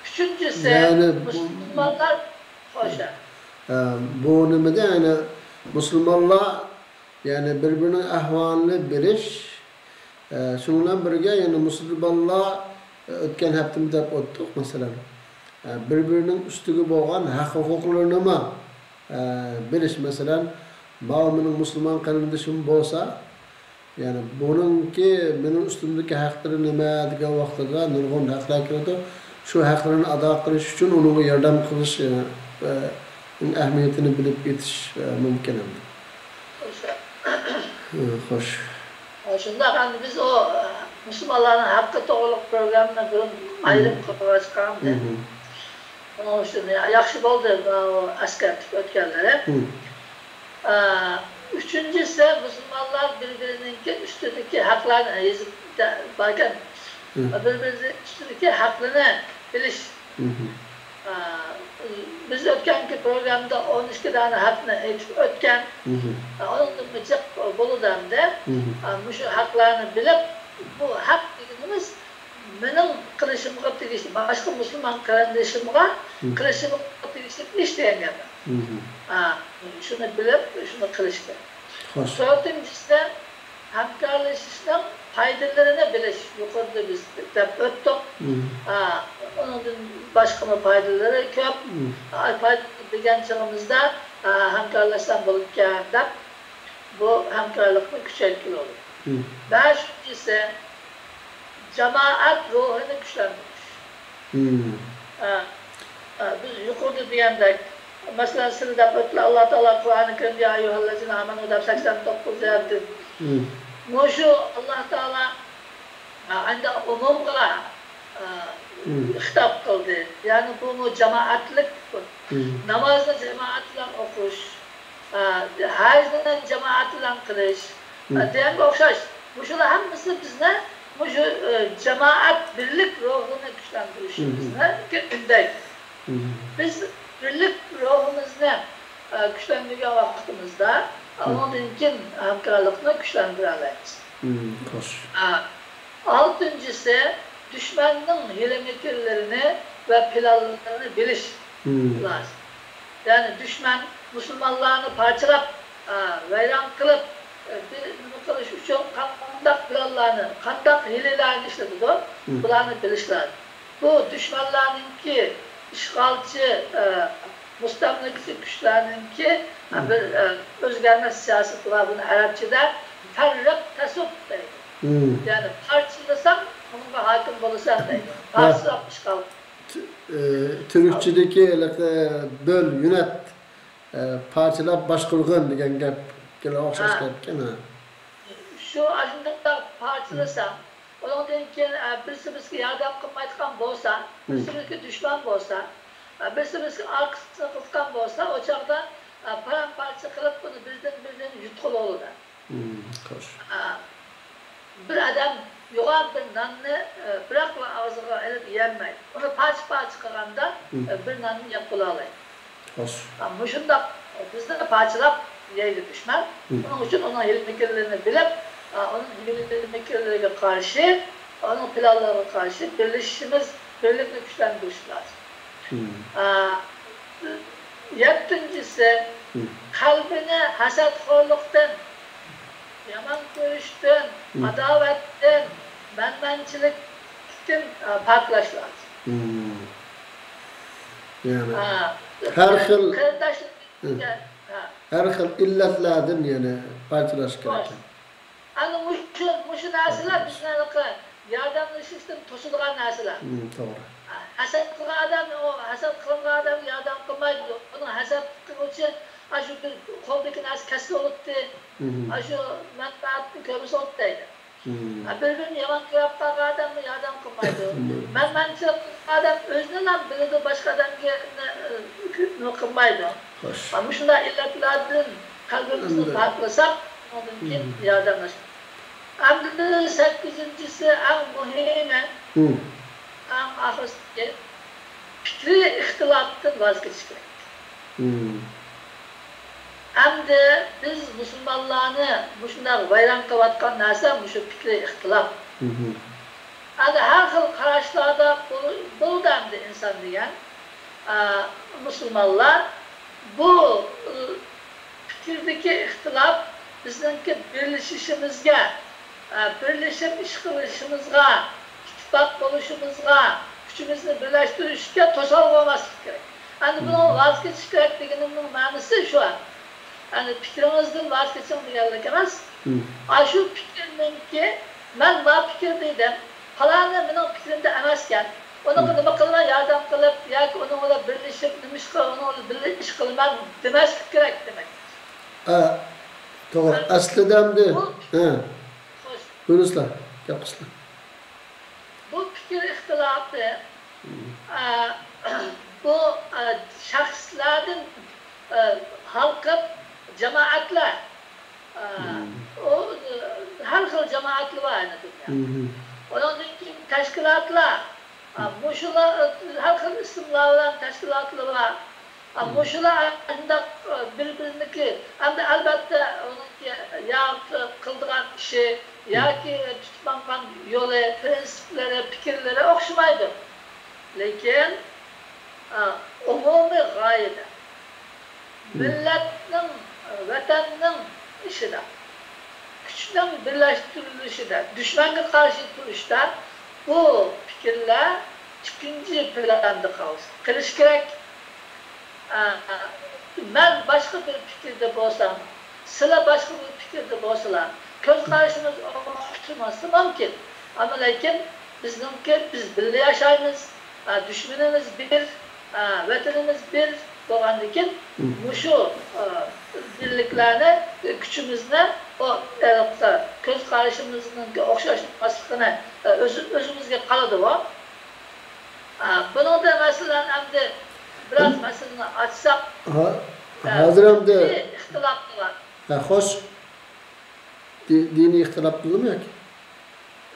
ئۈچىنچىسى، يەنى بۇ مۇسۇلمانلار، خوش. ئە، بۇ نېمىدە، يەنى مۇسۇلمانلار، يەنى بىر-بىرىنىڭ ئەھۋالىنى بىلىش، ئە، شۇنىڭ بىلەن بىرگە، يەنى مۇسۇلمانلار، ئە، ئۆتكەن ھەپتىمىز دەپ ئۆتتۇق، مەسىلەن. ئە، بىر-بىرىنىڭ ئۈستىگە بولغان ھەق-ھوقۇقلىرىنىمۇ، ئە، بىلىش، مەسىلەن، ماۋۇ مېنىڭ مۇسۇلمان قېرىندىشىم بولسا، يەنى بۇنىڭكى مېنىڭ ئۈستۈمدىكى ھەقلىرى نېمە دېگەن ۋاقتىدا نۇرغۇن ھەقلەر كېلىدۇ. شۇ ھەقلىرىنى ئادا قىلىش ئۈچۈن ئۇنىڭغا ياردەم قىلىش، ئە، ئە، ئەھمىيىتىنى بىلىپ يېتىش، ئە، مۇمكىن ئەمدى. خوش. ئە، خوش. ئە، شۇنداق، ئەمدى بىز ئۇ، ئە، مۇسۇلمانلارنىڭ ھەققى توغرۇلۇق پروگراممىنى بۇرۇن مم. ئايرىپ قىلىۋاتقانىدى. مم. ئۇنىڭ ئۈچۈن يا-، ياخشى بولدى، ماۋۇ ئەسكەرتىپ ئۆتكەنلىرى. مم. ئە، ئۈچىنچىسى، مۇسۇلمانلار بىر-بىرىنىڭكى ئۈستىدىكى ھەقلەرنى، ھەدىسىدە باركەن، مم. بىر-بىرىنىڭ ئۈستىدىكى ھەقلىرىنى بىلىش. مم. ئە، بىز ئۆتكەنكى پروگرامدا ئون ئىككى دانە ھەقنى ئېيتىپ ئۆتكەن. مم. ئە، ئۇنىڭدىنمۇ جىق بولىدۇ ئەمدى. مم. ئە، مۇشۇ ھەقلەرنى بىلىپ، بۇ ھەق دېگىنىمىز مېنىڭ قىلىشىمغا تېگىشلىك، باشقا مۇسۇلمان قېرىندىشىمغا مم. قىلىشىمغا تېگىشلىك ئىش دېگەن گەپ. مم. ئا، شۇنى بىلىپ، شۇنى قىلىش كېرەك. خوش. تۆتىنچىسى، ھەمكارلىشىشنىڭ پايدىلىرىنى بىلىش. يۇقىرىدا بىز دەپ ئۆتتۇق. مم. ئا، ئۇنىڭدىن باشقىمۇ پايدىلىرى كۆپ. مم. ئا، پايدا دېگەن چېغىمىزدا، ئا، ھەمكارلاشسام بولىدىكەن دەپ، بۇ ھەمكارلىقنى كۈچەيتكىلى بولىدۇ. مم. بەشىنچىسى، جامائەت روھىنى كۈچلەندۈرۈش. مم. ئە، ئە، بىز يۇقىرىدا دېگەندەك، مەسىلەن، سىلەر دەپ ئۆتتىلەر، ئاللا تائالا قۇرئانى كەرىمدە يا ئەييۇھەللەزىنە ئامەنۇ دەپ سەكسەن توققۇز يەردىن. مم. مۇشۇ ئاللا تائالا، ئە، ئەمدى ئومۇمغىلا، ئە، مم. خىتاب قىلدى. يەنى بۇمۇ جامائەتلىك. مم. نامازنى جامائەت بىلەن ئوقۇش. ئە، ھەجنى جامائەت بىلەن قىلىش، ئە، مم. دېگەنگە ئوخشاش. مۇشۇلار ھەممىسى بىزنى مۇشۇ، ئە، جامائەت بىرلىك روھىنى كۈچلەندۈرۈشىمىزنى مم. ئۈندەيدۇ. مم. بىز بىرلىك روھىمىزنى ئە، كۈچلەندۈرگەن ۋاقتىمىزدا، ئۇنىڭدىن كېيىن ھەمكارلىقنى كۈچلەندۈرەلەيمىز. ئە، ئالتىنچىسى، دۈشمەننىڭ ھىيلە-مىكىرلىرىنى ۋە پىلانلىرىنى بىلىش لازىم. يەنى دۈشمەن مۇسۇلمانلارنى پارچىلاپ، ئە، ۋەيران قىلىپ، ئە، بىر نېمە قىلىش ئۈچۈن قانداق پىلانلارنى، قانداق ھىيلىلەرنى ئىشلىتىدۇ، بۇلارنى بىلىش لازىم. بۇ دۈشمەنلەرنىڭكى، ئىشغالچى، ئە، مۇستەملىكىچى كۈچلەرنىڭكى، ئە، بىر، ئە، ئۆزگەرمەس سىياسىتى بار. بۇنى ئەرەبچىدە فەررىق تەسۇد دەيدۇ. يەنى پارچىلىساڭ، ئۇنىڭغا ھاكىم بولىسەن دەيدۇ. پارچىلاپ ئىشغال. ئە، تۈركچىدىكى ھېلىقى بۆل، يۆنەت، ئە، پارچىلاپ باشقۇرغىن دېگەن گەپكە ئوخشاش گەپكەن، ھە. شۇ ئاشۇنداق پارچىلىسا، ئۇنىڭدىن كېيىن، ئە، بىرسى بىرسىگە ياردەم قىلمايدىغان بولسا، بىرسى بىرسىگە دۈشمەن بولسا، ئە، بىرسى بىرسىگە ئارقىسىنى قىلىدىغان بولسا، ئۇ چاغدا، ئە، پارام-پارچە قىلىپ، ئۇنى بىردىن-بىردىن يۇتقىلى بولىدۇ. ئە، بىر ئادەم يوغان بىر ناننى، ئە، بىراقلا ئاغزىغا ئېلىپ يېيەلمەيدۇ. ئۇنى پارچە-پارچە قىلغاندا، ئە، بىر ناننى يەپ بولالايدۇ. ئە، مۇشۇنداق بىزنى پارچىلاپ يەيدۇ دۈشمەن. ئۇنىڭ ئۈچۈن ئۇنىڭ ھىيلە-مىكىرلىرىنى بىلىپ، ئە، ئۇنىڭ ھىيلە-مىكىرلىرىگە قارشى، ئۇنىڭ پىلانلىرىغا قارشى بىرلىشىشىمىز، بىرلىكنى كۈچلەندۈرۈش لازىم. ئە، يەتتىنچىسى، قەلبىنى ھەسەتخورلۇقتىن، يامان كۆرۈشتىن، ئاداۋەتتىن، مەنمەنچىلىكتىن، ئە، پاكلاش لازىم. يەنى ھە. ھەر خىل، قېرىنداشلىرىمىزگە، ھە. ھەر خىل ئىللەتلەردىن يەنى پاكلاش كېرەك. ئەنە مۇشۇ، مۇشۇ نەرسىلەر بىزنى ھېلىقى ياردەملىشىشتىن توسىدىغان نەرسىلەر. توغرا. ھەسەت قىلغان ئادەم، ئۇ ھەسەت قىلىنغان ئادەمگە ياردەم قىلمايدۇ. ئۇنىڭ ھەسەت قىلغۇچى، ئاشۇ بىر قولدىكى نەرسە كەتسە بولۇپتۇ. ئاشۇ مەنپەئەتنى كۆرمىسە بولۇپتۇ دەيدۇ. ھە، بىر-بىرىنى يامان كۆرۈپ قالغان ئادەممۇ ياردەم قىلمايدۇ. مەنمەنچىلىك قىلغان ئادەم ئۆزىنىلا بىلىدۇ، باشقا ئادەمگە نېمە قىلمايدۇ. ھە، مۇشۇنداق ئىللەتلەردىن قەلبىمىزنى پاكلىساق، ئۇنىڭدىن كېيىن ياردەملەشمەك. ئەمدى سەككىزىنچىسى، ئەڭ مۇھىمى، ئەڭ ئاخىرسىدىكى، پىكرىي ئىختىلاپتىن ۋاز كېچىش كېرەك. ئەمدى بىز مۇسۇلمانلارنى مۇشۇنداق ۋەيران قىلىۋاتقان نەرسە مۇشۇ پىكرىي ئىختىلاپ. ئەمدى ھەر خىل قاراشلاردا بول-، بولىدۇ ئەمدى ئىنسان دېگەن. ئە، مۇسۇلمانلار بۇ، ئى، پىكىردىكى ئىختىلاپ بىزنىڭكى بىرلىشىشىمىزگە، ئە، بىرلىشىپ ئىش قىلىشىمىزغا، ئىتتىپاق بولۇشىمىزغا، كۈچىمىزنى بىرلەشتۈرۈشكە توسالغۇ بولماسلىق كېرەك. ئەمدى بۇنىڭ ۋاز كېچىش كېرەك دېگىنىمنىڭ مەنىسى شۇ. يەنى پىكرىڭىزدىن ۋاز كېچىڭ دېگەنلىك ئەمەس. ئاشۇ پىكىرنىڭكى، مەن ما پىكىر دېدىم، پالانى مېنىڭ پىكرىمدە ئەمەسكەن. ئۇنىڭغا نېمە قىلىمەن، ياردەم قىلىپ ياكى ئۇنىڭ بىلەن بىرلىشىپ، نېمە ئىش قىل-، ئۇنىڭ بىلەن بىللە ئىش قىلىمەن دېمەسلىك كېرەك دېمەك. ئە، توغرا. ئەسلىدە ئەمدى، بۇ، ھە. خوش. بۇيرۇسىلا، گەپ قىلسىلا. بۇ پىكىر ئىختىلاپى، ئە، بۇ، ئە، شەخسلەردىن، ئە، ھالقىپ جامائەتلەر، ئە، ئۇ، ئە، ھەر خىل جامائەتلەر بار ئەنە دۇنيادا. ئۇنىڭدىن كېيىن تەشكىلاتلار، ئە، مۇشۇلار، ئە، ھەر خىل ئىسىملار بىلەن تەشكىلاتلار بار. ئە، مۇشۇلار شۇنداق، ئە، بىر-بىرىنىڭكى، ئەمدى ئەلبەتتە ئۇنىڭكى يا قىلىدىغان ئىشى، ياكى تۇتۇپ ماڭغان يولى، پىرىنسىپلىرى، پىكىرلىرى ئوخشىمايدۇ. لېكىن، ئە، ئومۇمىي غايىدە، مىللەتنىڭ، ۋەتەننىڭ ئىشىدا، كۈچنىڭ بىرلەشتۈرۈلۈشىدە، دۈشمەنگە قارشى تۇرۇشتا بۇ پىكىرلەر ئىككىنچى پىلاندا قالسا، قېلىشى كېرەك. ئە، مەن باشقا بىر پىكىردە بولسام، سىلەر باشقا بىر پىكىردە بولسىلا، كۆز قارىشىمىز ئوخشىماسلىقى مۇمكىن. ئەمما لېكىن بىزنىڭكى، بىز بىللە ياشايمىز، ئە، دۈشمىنىمىز بىر، ئە، ۋەتىنىمىز بىر بولغاندىكىن، مۇشۇ، ئە، بىرلىكلەرنى، كۈچىمىزنى، ئۇ، ئە، كۆز قارىشىمىزنىڭكى ئوخشاشماسلىقىنى، ئە، ئۆز-، ئۆزىمىزگە قالىدۇ. ئە، بۇنىڭدا مەسىلەن ئەمدى بىراز مەسىلىنى ئاچساق، ھا-، ئە، ھازىر ئەمدى ئىختىلاپلار بار. ھە، خوش. دى-، دىنىي ئىختىلاپ بولدىمۇ ياكى؟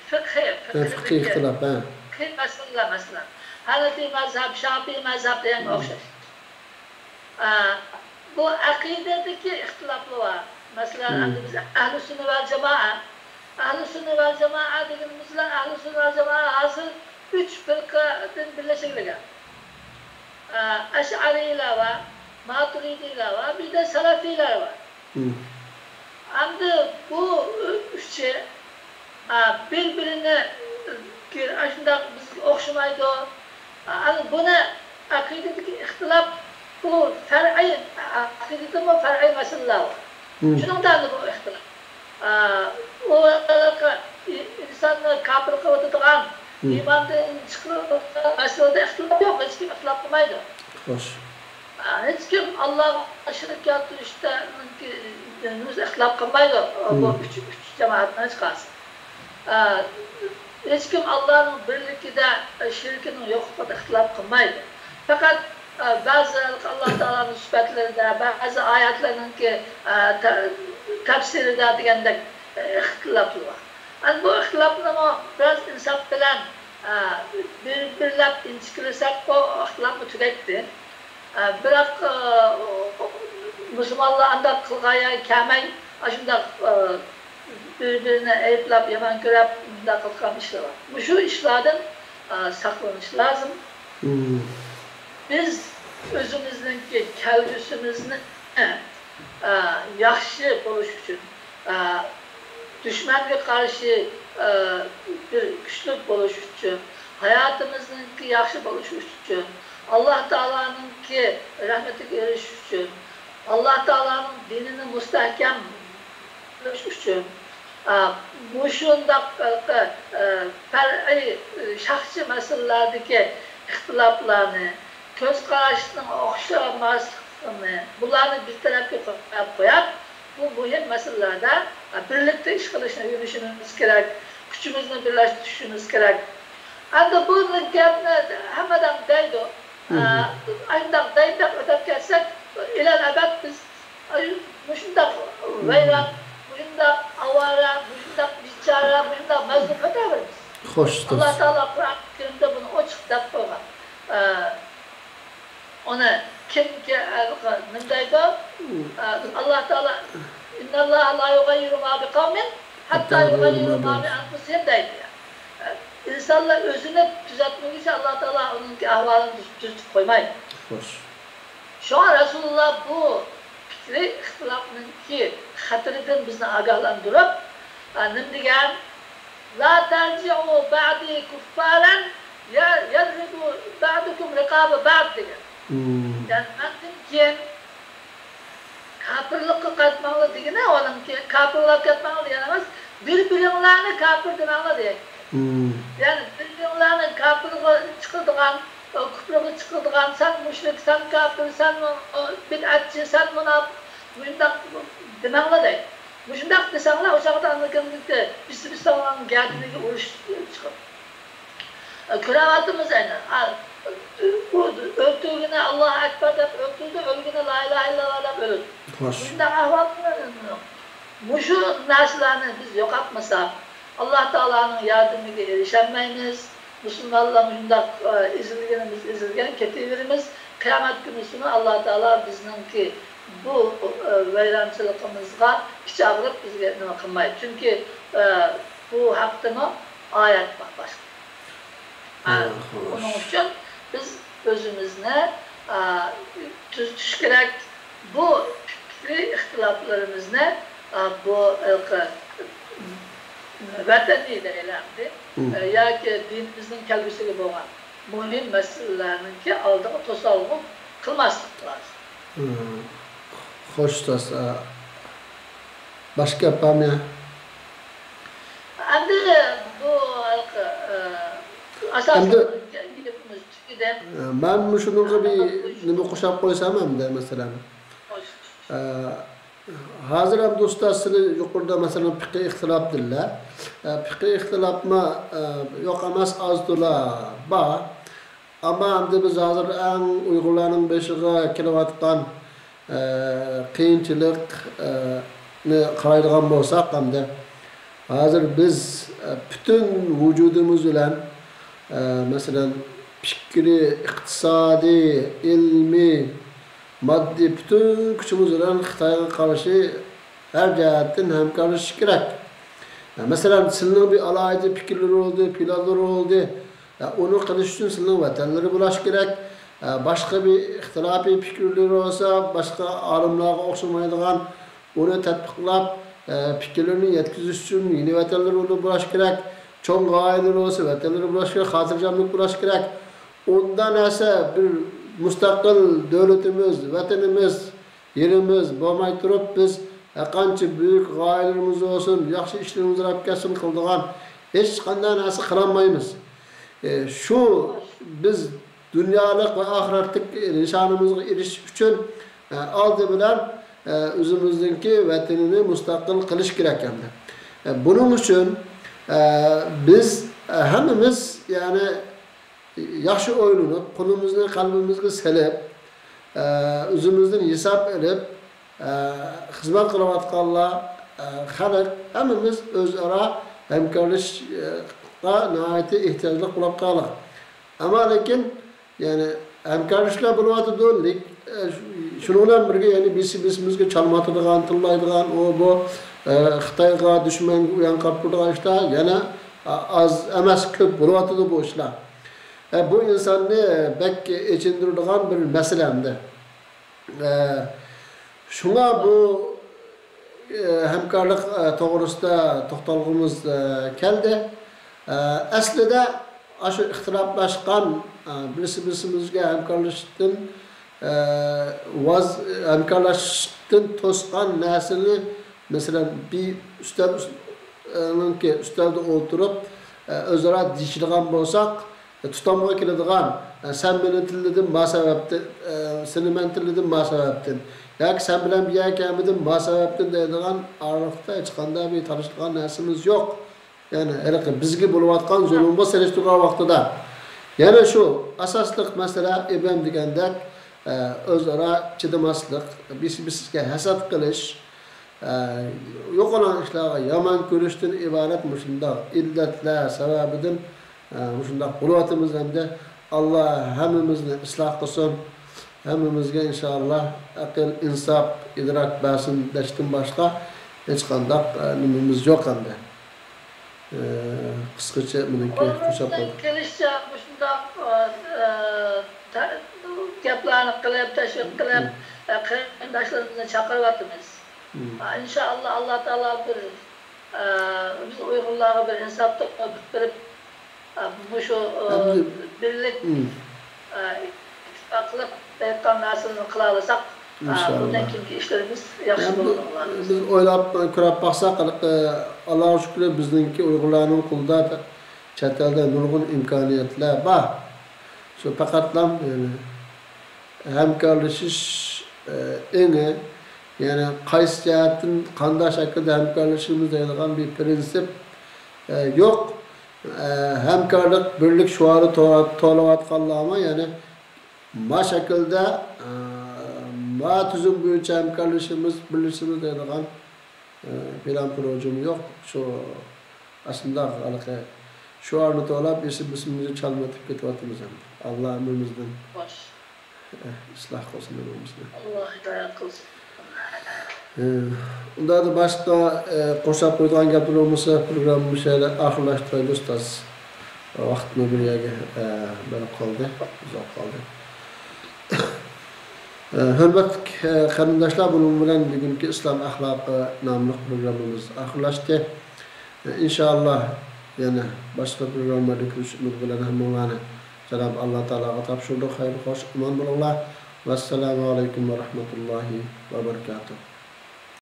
فىقھىي، ھە، فىقھىي ئىختىلاپ، ھە. فىقھىي مەسىلىلەر، مەسىلەن، ھەنەفىي مەزھەپ، شاپىئىي مەزھەپ دېگەنگە ئوخشاش. ئە، بۇ ئەقىدىدىكى ئىختىلاپلار بار. مەسىلەن، ئەمدى بىز ئەھلى سۈننە ۋەل جامائە. ئەھلى سۈننە ۋەل جامائە دېگىنىمىز بىلەن ئەھلى سۈننە ۋەل جامائە ھازىر ئۈچ پىرقىدىن بىرلەشكەن. ئە، ئەشئەرىيلەر بار، ماتۇرىدىيلەر بار، بىر دە سەلەفىيلەر بار. ئەمدى بۇ ئۈچى، ئا، بىر-بىرىنى، ئا، شۇنداق بىزگە ئوخشىمايدۇ. ئا، ئەمدى بۇنى ئەقىدىدىكى ئىختىلاپ، بۇ فەرئىي، ئەقىدىدىمۇ فەرئىي مەسىلىلەر بار. شۇنىڭدا ئەمدى بۇ ئىختىلاپ. ئا، ئۇ ئىنساننى كاپىر قىلىۋېتىدىغان، ئىماندىن چىقىرىدىغان مەسىلىدە ئىختىلاپ يوق، ھېچكىم ئىختىلاپ قىلمايدۇ. خوش. ھېچكىم ئاللاغا شېرىك كەلتۈرۈشتە ئىختىلاپ قىلمايدۇ. بۇ ئۈچ، ئۈچ جامائەتنىڭ ھېچقايسى. ھېچكىم ئاللانىڭ بىرلىكىدە شېرىكىنىڭ يوقلۇقىدا ئىختىلاپ قىلمايدۇ. پەقەت بەزى ئاللا تائالانىڭ سۈپەتلىرىدە، بەزى ئايەتلەرنىڭكى تەپسىرىدە دېگەندەك ئىختىلاپلار بار. ئەمدى بۇ ئىختىلاپنىمۇ بىراز ئىنساپ بىلەن، ئە، بىر-بىرلەپ ئىنچىكىلىسەك، بۇ ئىختىلاپمۇ تۈگەيتتى. ئە، بىراق، ئە، مۇسۇلمانلار ئانداق قىلغان يەرگە كەلمەي، ئاشۇنداق، ئە، بىر-بىرىنى ئەيىبلەپ، يامان كۆرۈپ، مۇنداق قىلغان ئىشلار بار. مۇشۇ ئىشلاردىن، ئە، ساقلىنىش لازىم. بىز ئۆزىمىزنىڭكى كەلگۈسىمىزنى، ئە، ياخشى بولۇش ئۈچۈن، ئە، دۈشمەنگە قارشى، ئە، بىر كۈچلۈك بولۇش ئۈچۈن، ھاياتىمىزنىڭكى ياخشى بولۇشى ئۈچۈن، ئاللا تائالانىڭكى رەھمىتىگە ئېرىشىش ئۈچۈن، ئاللا تائالانىڭ دىنىنى مۇستەھكەم قىلىش ئۈچۈن، ئە، مۇشۇنداق، ئە، ئە، پەرئىي، ئە، شەخسىي مەسىلىلەردىكى ئىختىلاپلارنى، كۆز قاراشنىڭ ئوخشىماسلىقىنى، بۇلارنى بىر تەرەپكە قويۇپ قويۇپ، بۇ مۇھىم مەسىلىلەردە بىرلىكتە ئىش قىلىشنى ئۆگىنىشىمىز كېرەك، كۈچىمىزنى بىرلەشتۈرۈشىمىز كېرەك. ئەمدى بۇ گەپنى ھەممە ئادەم دەيدۇ. ئە، ئانداق دەيدۇ دەپ ئۆتۈپ كەتسەك، ئىلەل ئەبەد بىز ئاي، مۇشۇنداق ۋەيران، مۇشۇنداق ئاۋارە، مۇشۇنداق بىچارە، مۇشۇنداق مەزلۇم ئۆتەۋېرىمىز. خوش، ئاللا تائالا قۇرئان كەرىمدە بۇنى ئوچۇق دەپ قويغان. ئە، ئۇنى كىمكى، ئە، نېمە دەيدۇ؟ ئە، ئاللا تائالا، «إن الله لا يغير ما بقوم حتى يغيروا ما بأنفسهم» دەيدۇ. ئە، ئىنسانلار ئۆزىنى تۈزەتمىگۈچە ئاللا تائالا ئۇنىڭكى ئەھۋالىنى تۈز-، تۈزىتىپ قويمايدۇ. خوش. شۇڭا رەسۇلۇللا بۇ پىكرىي ئىختىلاپنىڭكى خەتىرىدىن بىزنى ئاگاھلاندۇرۇپ، ئە، نېمە دېگەن؟ «لا ترجعوا بعدي كفارا يضرب بعضكم رقاب بعض» دېگەن. يەنى مەندىن كېيىن كاپىرلىققا قايتماڭلار دېگىنى، ئۇنىڭكى كاپىرلاپ كەتمەڭلار دېگەن ئەمەس، بىر-بىرىڭلارنى كاپىر دېمەڭلار دېگەن. يەنى بىر-بىرىڭلارنى كاپىرغا چىقىدىغان، كۇپرىغا چىقىدىغان، سەن مۇشرىك، سەن كاپىر، سەن، ئۇ، بىدئەتچى، سەن مۇناپىق، مۇشۇنداق دېمەڭلار دەيدۇ. مۇشۇنداق دېسەڭلار، ئۇ چاغدا ئاندىن كېيىن بىسسە-بىسسەڭلارنىڭ گەدىنىگە ئۇرۇش چىقىدۇ. كۆرۈۋاتىمىز ئەنە. ئا، ئۇ ئۆلتۈرگىنى «ئاللاھۇ ئەكبەر» دەپ ئۆلتۈردى، ئۆلگىنى «لا ئىلاھە ئىللاللاھ» دەپ ئۆلدى. خوش. مۇشۇنداق ئەھۋال. مۇشۇ نەرسىلەرنى بىز يوقاتمىساق، ئاللا تائالانىڭ ياردىمىگە ئېرىشەلمەيمىز. مۇسۇلمانلار مۇشۇنداق، ئە، ئېزىلگىنىمىز ئېزىلگەن كېتىۋېرىمىز. قىيامەت كۈنىسىمۇ ئاللا تائالا بىزنىڭكى بۇ، ئە، ۋەيرانچىلىقىمىزغا ئىچ ئاغرىپ بىزگە نېمە قىلمايدۇ. چۈنكى، ئە، بۇ ھەقتىمۇ ئايەت بار باشقا. ئە، ھە، خوش. ئۇنىڭ ئۈچۈن بىز ئۆزىمىزنى، ئە، تۈزىتىش كېرەك. بۇ پىكرىي ئىختىلاپلىرىمىزنى، ئە، بۇ ھېلىقى ۋەتەنىي دەيلى ئەمدى، ئە، ياكى دىنىمىزنىڭ كەلگۈسىگە بولغان مۇھىم مەسىلىلەرنىڭكى ئالدىغا توسالغۇ قىلماسلىق لازىم. خوش، ئۇستاز. ئە، باشقا گەپ بارمۇ يا؟ ئەمدى بۇ ھېلىقى، ئە، ئاساسىي ئەمدى گېپىمىز تۈگىدى. ئە، مەن مۇشۇنىڭغا بىر نېمە قوشۇپ قويسام ئەمدى، مەسىلەن. خوش. ئە، ھازىر ئەمدى ئۇستاز سىلى يۇقىرىدا مەسىلەن پىقھىي ئىختىلاپ دېدىلە. ئە، پىقھىي ئىختىلاپمۇ، ئە، يوق ئەمەس، ئاز تولا بار. ئەمما ئەمدى بىز ھازىر ئەڭ ئۇيغۇرلارنىڭ بېشىغا كېلىۋاتقان، ئە، قىيىنچىلىق، ئە، نى قارايدىغان بولساق ئەمدى ھازىر بىز، ئە، پۈتۈن ۋۇجۇدىمىز بىلەن، ئە، مەسىلەن پىكرىي، ئىقتىسادىي، ئىلمىي، ماددىي پۈتۈن كۈچىمىز بىلەن خىتايغا قارشى ھەر جەھەتتىن ھەمكارلىشىش كېرەك. مەسىلەن، سىلىنىڭ بىر ئالاھىدە پىكىرلىرى بولدى، پىلانلىرى بولدى. ئۇنى قىلىش ئۈچۈن سىلىنىڭ ۋەتەنلىرى بولۇش كېرەك. باشقا بىر ئىختىلاپىي پىكىرلىرى بولسا، باشقا ئالىملارغا ئوخشىمايدىغان، ئۇنى تەتبىقلاپ، پىكىرلىرىنى يەتكۈزۈش ئۈچۈن يېڭى ۋەتەنلىرى بولۇش كېرەك. چوڭ غايىلىرى بولسا، ۋەتەنلىرى بولۇش كېرەك، خاتىرجەملىك بولۇش كېرەك. ئۇنداق نەرسە، بىر مۇستەقىل دۆلىتىمىز، ۋەتىنىمىز، يېرىمىز بولماي تۇرۇپ، بىز ھەرقانچە بۈيۈك غايىلىرىمىز بولسۇن، ياخشى ئىشلىرىمىز بولۇپ كەتسۇن، قىلىدىغان ھېچقانداق نەرسە قىلالمايمىز. ئى، شۇ بىز دۇنيالىق ۋە ئاخىرەتلىك نىشانىمىزغا ئېرىشىش ئۈچۈن، ئە، ئالدى بىلەن، ئە، ئۆزىمىزنىڭكى ۋەتىنىنى مۇستەقىل قىلىش كېرەك ئەمدى. ئە، بۇنىڭ ئۈچۈن، ئە، بىز، ئە، ھەممىمىز، يەنى، ياخشى ئويلىنىپ، قولىمىزنى قەلبىمىزگە سېلىپ، ئە، ئۆزىمىزدىن ھېساب ئېلىپ، ئە، خىزمەت قىلىۋاتقانلار، ئە، خەلق، ھەممىمىز ئۆزئارا ھەمكارلىشىشقا ناھايىتى ئېھتىياجلىق بولۇپ قالدۇق. ئەمما لېكىن، يەنى ھەمكارلىشىشلار بولۇۋاتىدۇ. لېك-، ئە، شۇ-، شۇنىڭ بىلەن بىرگە، يەنى بىرسى بىرسىمىزگە چالما ئاتىدىغان، تىللايدىغان، ئۇ بۇ، ئە، خىتايغا، دۈشمەنگە ئۇيان قاپتۇرىدىغان ئىشلار يەنە، ئا-، ئاز ئەمەس، كۆپ بولۇۋاتىدۇ بۇ ئىشلار. ئە، بۇ ئىنساننى بەك ئېچىندۇرىدىغان بىر مەسىلە ئەمدى. ئە، شۇڭا بۇ، ئە، ھەمكارلىق، ئە، توغرىسىدا توختالغۇمىز، ئە، كەلدى. ئە، ئەسلىدە ئاشۇ ئىختىلاپلاشقان، ئە، بىرسى بىرسىمىزگە ھەمكارلىشىشتىن، ئە، ۋاز-، ھەمكارلاشىشتىن توسقان نەرسىنى، مەسىلەن، بىر ئۈستەل ئۈست-، ئە، نىڭكى ئۈستەلدە ئولتۇرۇپ، ئە، ئۆزئارا دېيىشىدىغان بولساق، تۇتامغا كېلىدىغان، سەن مېنى تىللىدىڭ ما سەۋەبتىن، سېنى مەن تىللىدىم ما سەۋەبتىن، ياكى سەن بىلەن بىر يەرگە كەلمىدىم ما سەۋەبتىن دەيدىغان ئارىلىقتا ھېچقانداق بىر تالىشىدىغان نەرسىمىز يوق. يەنى ھېلىقى بىزگە بولۇۋاتقان زۇلۇمغا سېلىشتۇرغان ۋاقتىدا. يەنە شۇ ئاساسلىق مەسىلە ئىبراھىم دېگەندەك، ئۆزئارا چىدىماسلىق، بىرسى بىرسىگە ھەسەت قىلىش، ئە، يوقىلاڭ ئىشلارغا يامان كۆرۈشتىن ئىبارەت مۇشۇنداق ئىللەتلەر سەۋەبىدىن، ئە، مۇشۇنداق بولۇۋاتىمىز ئەمدى. ئاللا ھەممىمىزنى ئىسلاھ قىلسۇن. ھەممىمىزگە ئىنشائاللا ئەقىل، ئىنساپ، ئىدراك بەرسۇن دەشتىن باشقا ھېچقانداق، ئە، نېمىمىز يوق ئەمدى. ئە، قىسقىچە مېنىڭكى قۇرشاپ قالدى. كېلىشىچە مۇشۇنداق، ئە، ئە، تە-، گەپلەرنى قىلىپ، تەشۋىق قىلىپ، ئە، قېرىنداشلىرىمىزنى چاقىرىۋاتىمىز. مم. ئىنشائاللا، ئاللا تائالا بىر، ئە، بىز ئۇيغۇرلارغا بىر ئىنساپ تەۋپىق بېرىپ، ئە، مۇشۇ، ئە، ئەمدى، بىرلىك، مم. ئە، ئىتتىپاقلىق دەيدىغان نەرسىنى قىلالىساق، ئە، ئىنشائاللا. بۇندىن كېيىنكى ئىشلىرىمىز ياخشى ئەمدى بولىدۇ، ئاللا بىز ئويلاپ كۆرۈپ باقساق، ئە، ئاللاغا شۈكرى، بىزنىڭكى ئۇيغۇرلارنىڭ قولىدا چەت ئەلدە نۇرغۇن ئىمكانىيەتلەر بار. شۇ پەقەتلا، يەنى، ھەمكارلىشىش، ئە، ئېڭى، يەنى قايسى جەھەتتىن، قانداق شەكىلدە ھەمكارلىشىمىز دەيدىغان بىر پىرىنسىپ، ئە، يوق. ئە، ھەمكارلىق، بىرلىك شوئارى تو-، توۋلاۋاتقانلارمۇ، يەنى ما شەكىلدە، ئە، ما تۈزۈم بويىچە ھەمكارلىشىمىز، بىرلىشىمىز دەيدىغان ئى، پىلان پروژىمۇ يوق. شۇ ئاشۇنداق ھېلىقى شوئارنى توۋلاپ، بىرسى بىرسىمىزنى چالمىتىپ كېتىۋاتىمىز ئەمدى. ئاللا ھەممىمىزدىن، خوش. ئى، ئىسلاھ قىلسۇن ھەممىمىزنى. ئاللا ھىدايەت قىلسۇن. ئى، ئۇنداقتا باشقا، ئى، قوشاپ قويىدىغان گەپلىرى بولمىسا، پروگراممىنى مۇشۇ يەردە ئاخىرلاشتۇرايلى، ئۇستاز. ۋاقىتمۇ بىر يەرگە، ئى، بېرىپ قالدى، ئۇزاپ قالدى. ھۆرمەتلىك قېرىنداشلار، بۇنىڭ بىلەن بۈگۈنكى ئىسلام ئەخلاقى ناملىق پروگراممىمىز ئاخىرلاشتى. ئىنشائاللا، يەنە باشقا پروگراممىلاردا كۆرۈشۈش ئۈمىدى بىلەن ھەممىڭلارنى جانابى ئاللا تائالاغا تاپشۇردۇق. خەير خوش، ئامان بولۇڭلار. ۋەسسالامۇ ئەلەيكۇم ۋە رەھمەتۇللاھى ۋە بەرىكاتۇھ.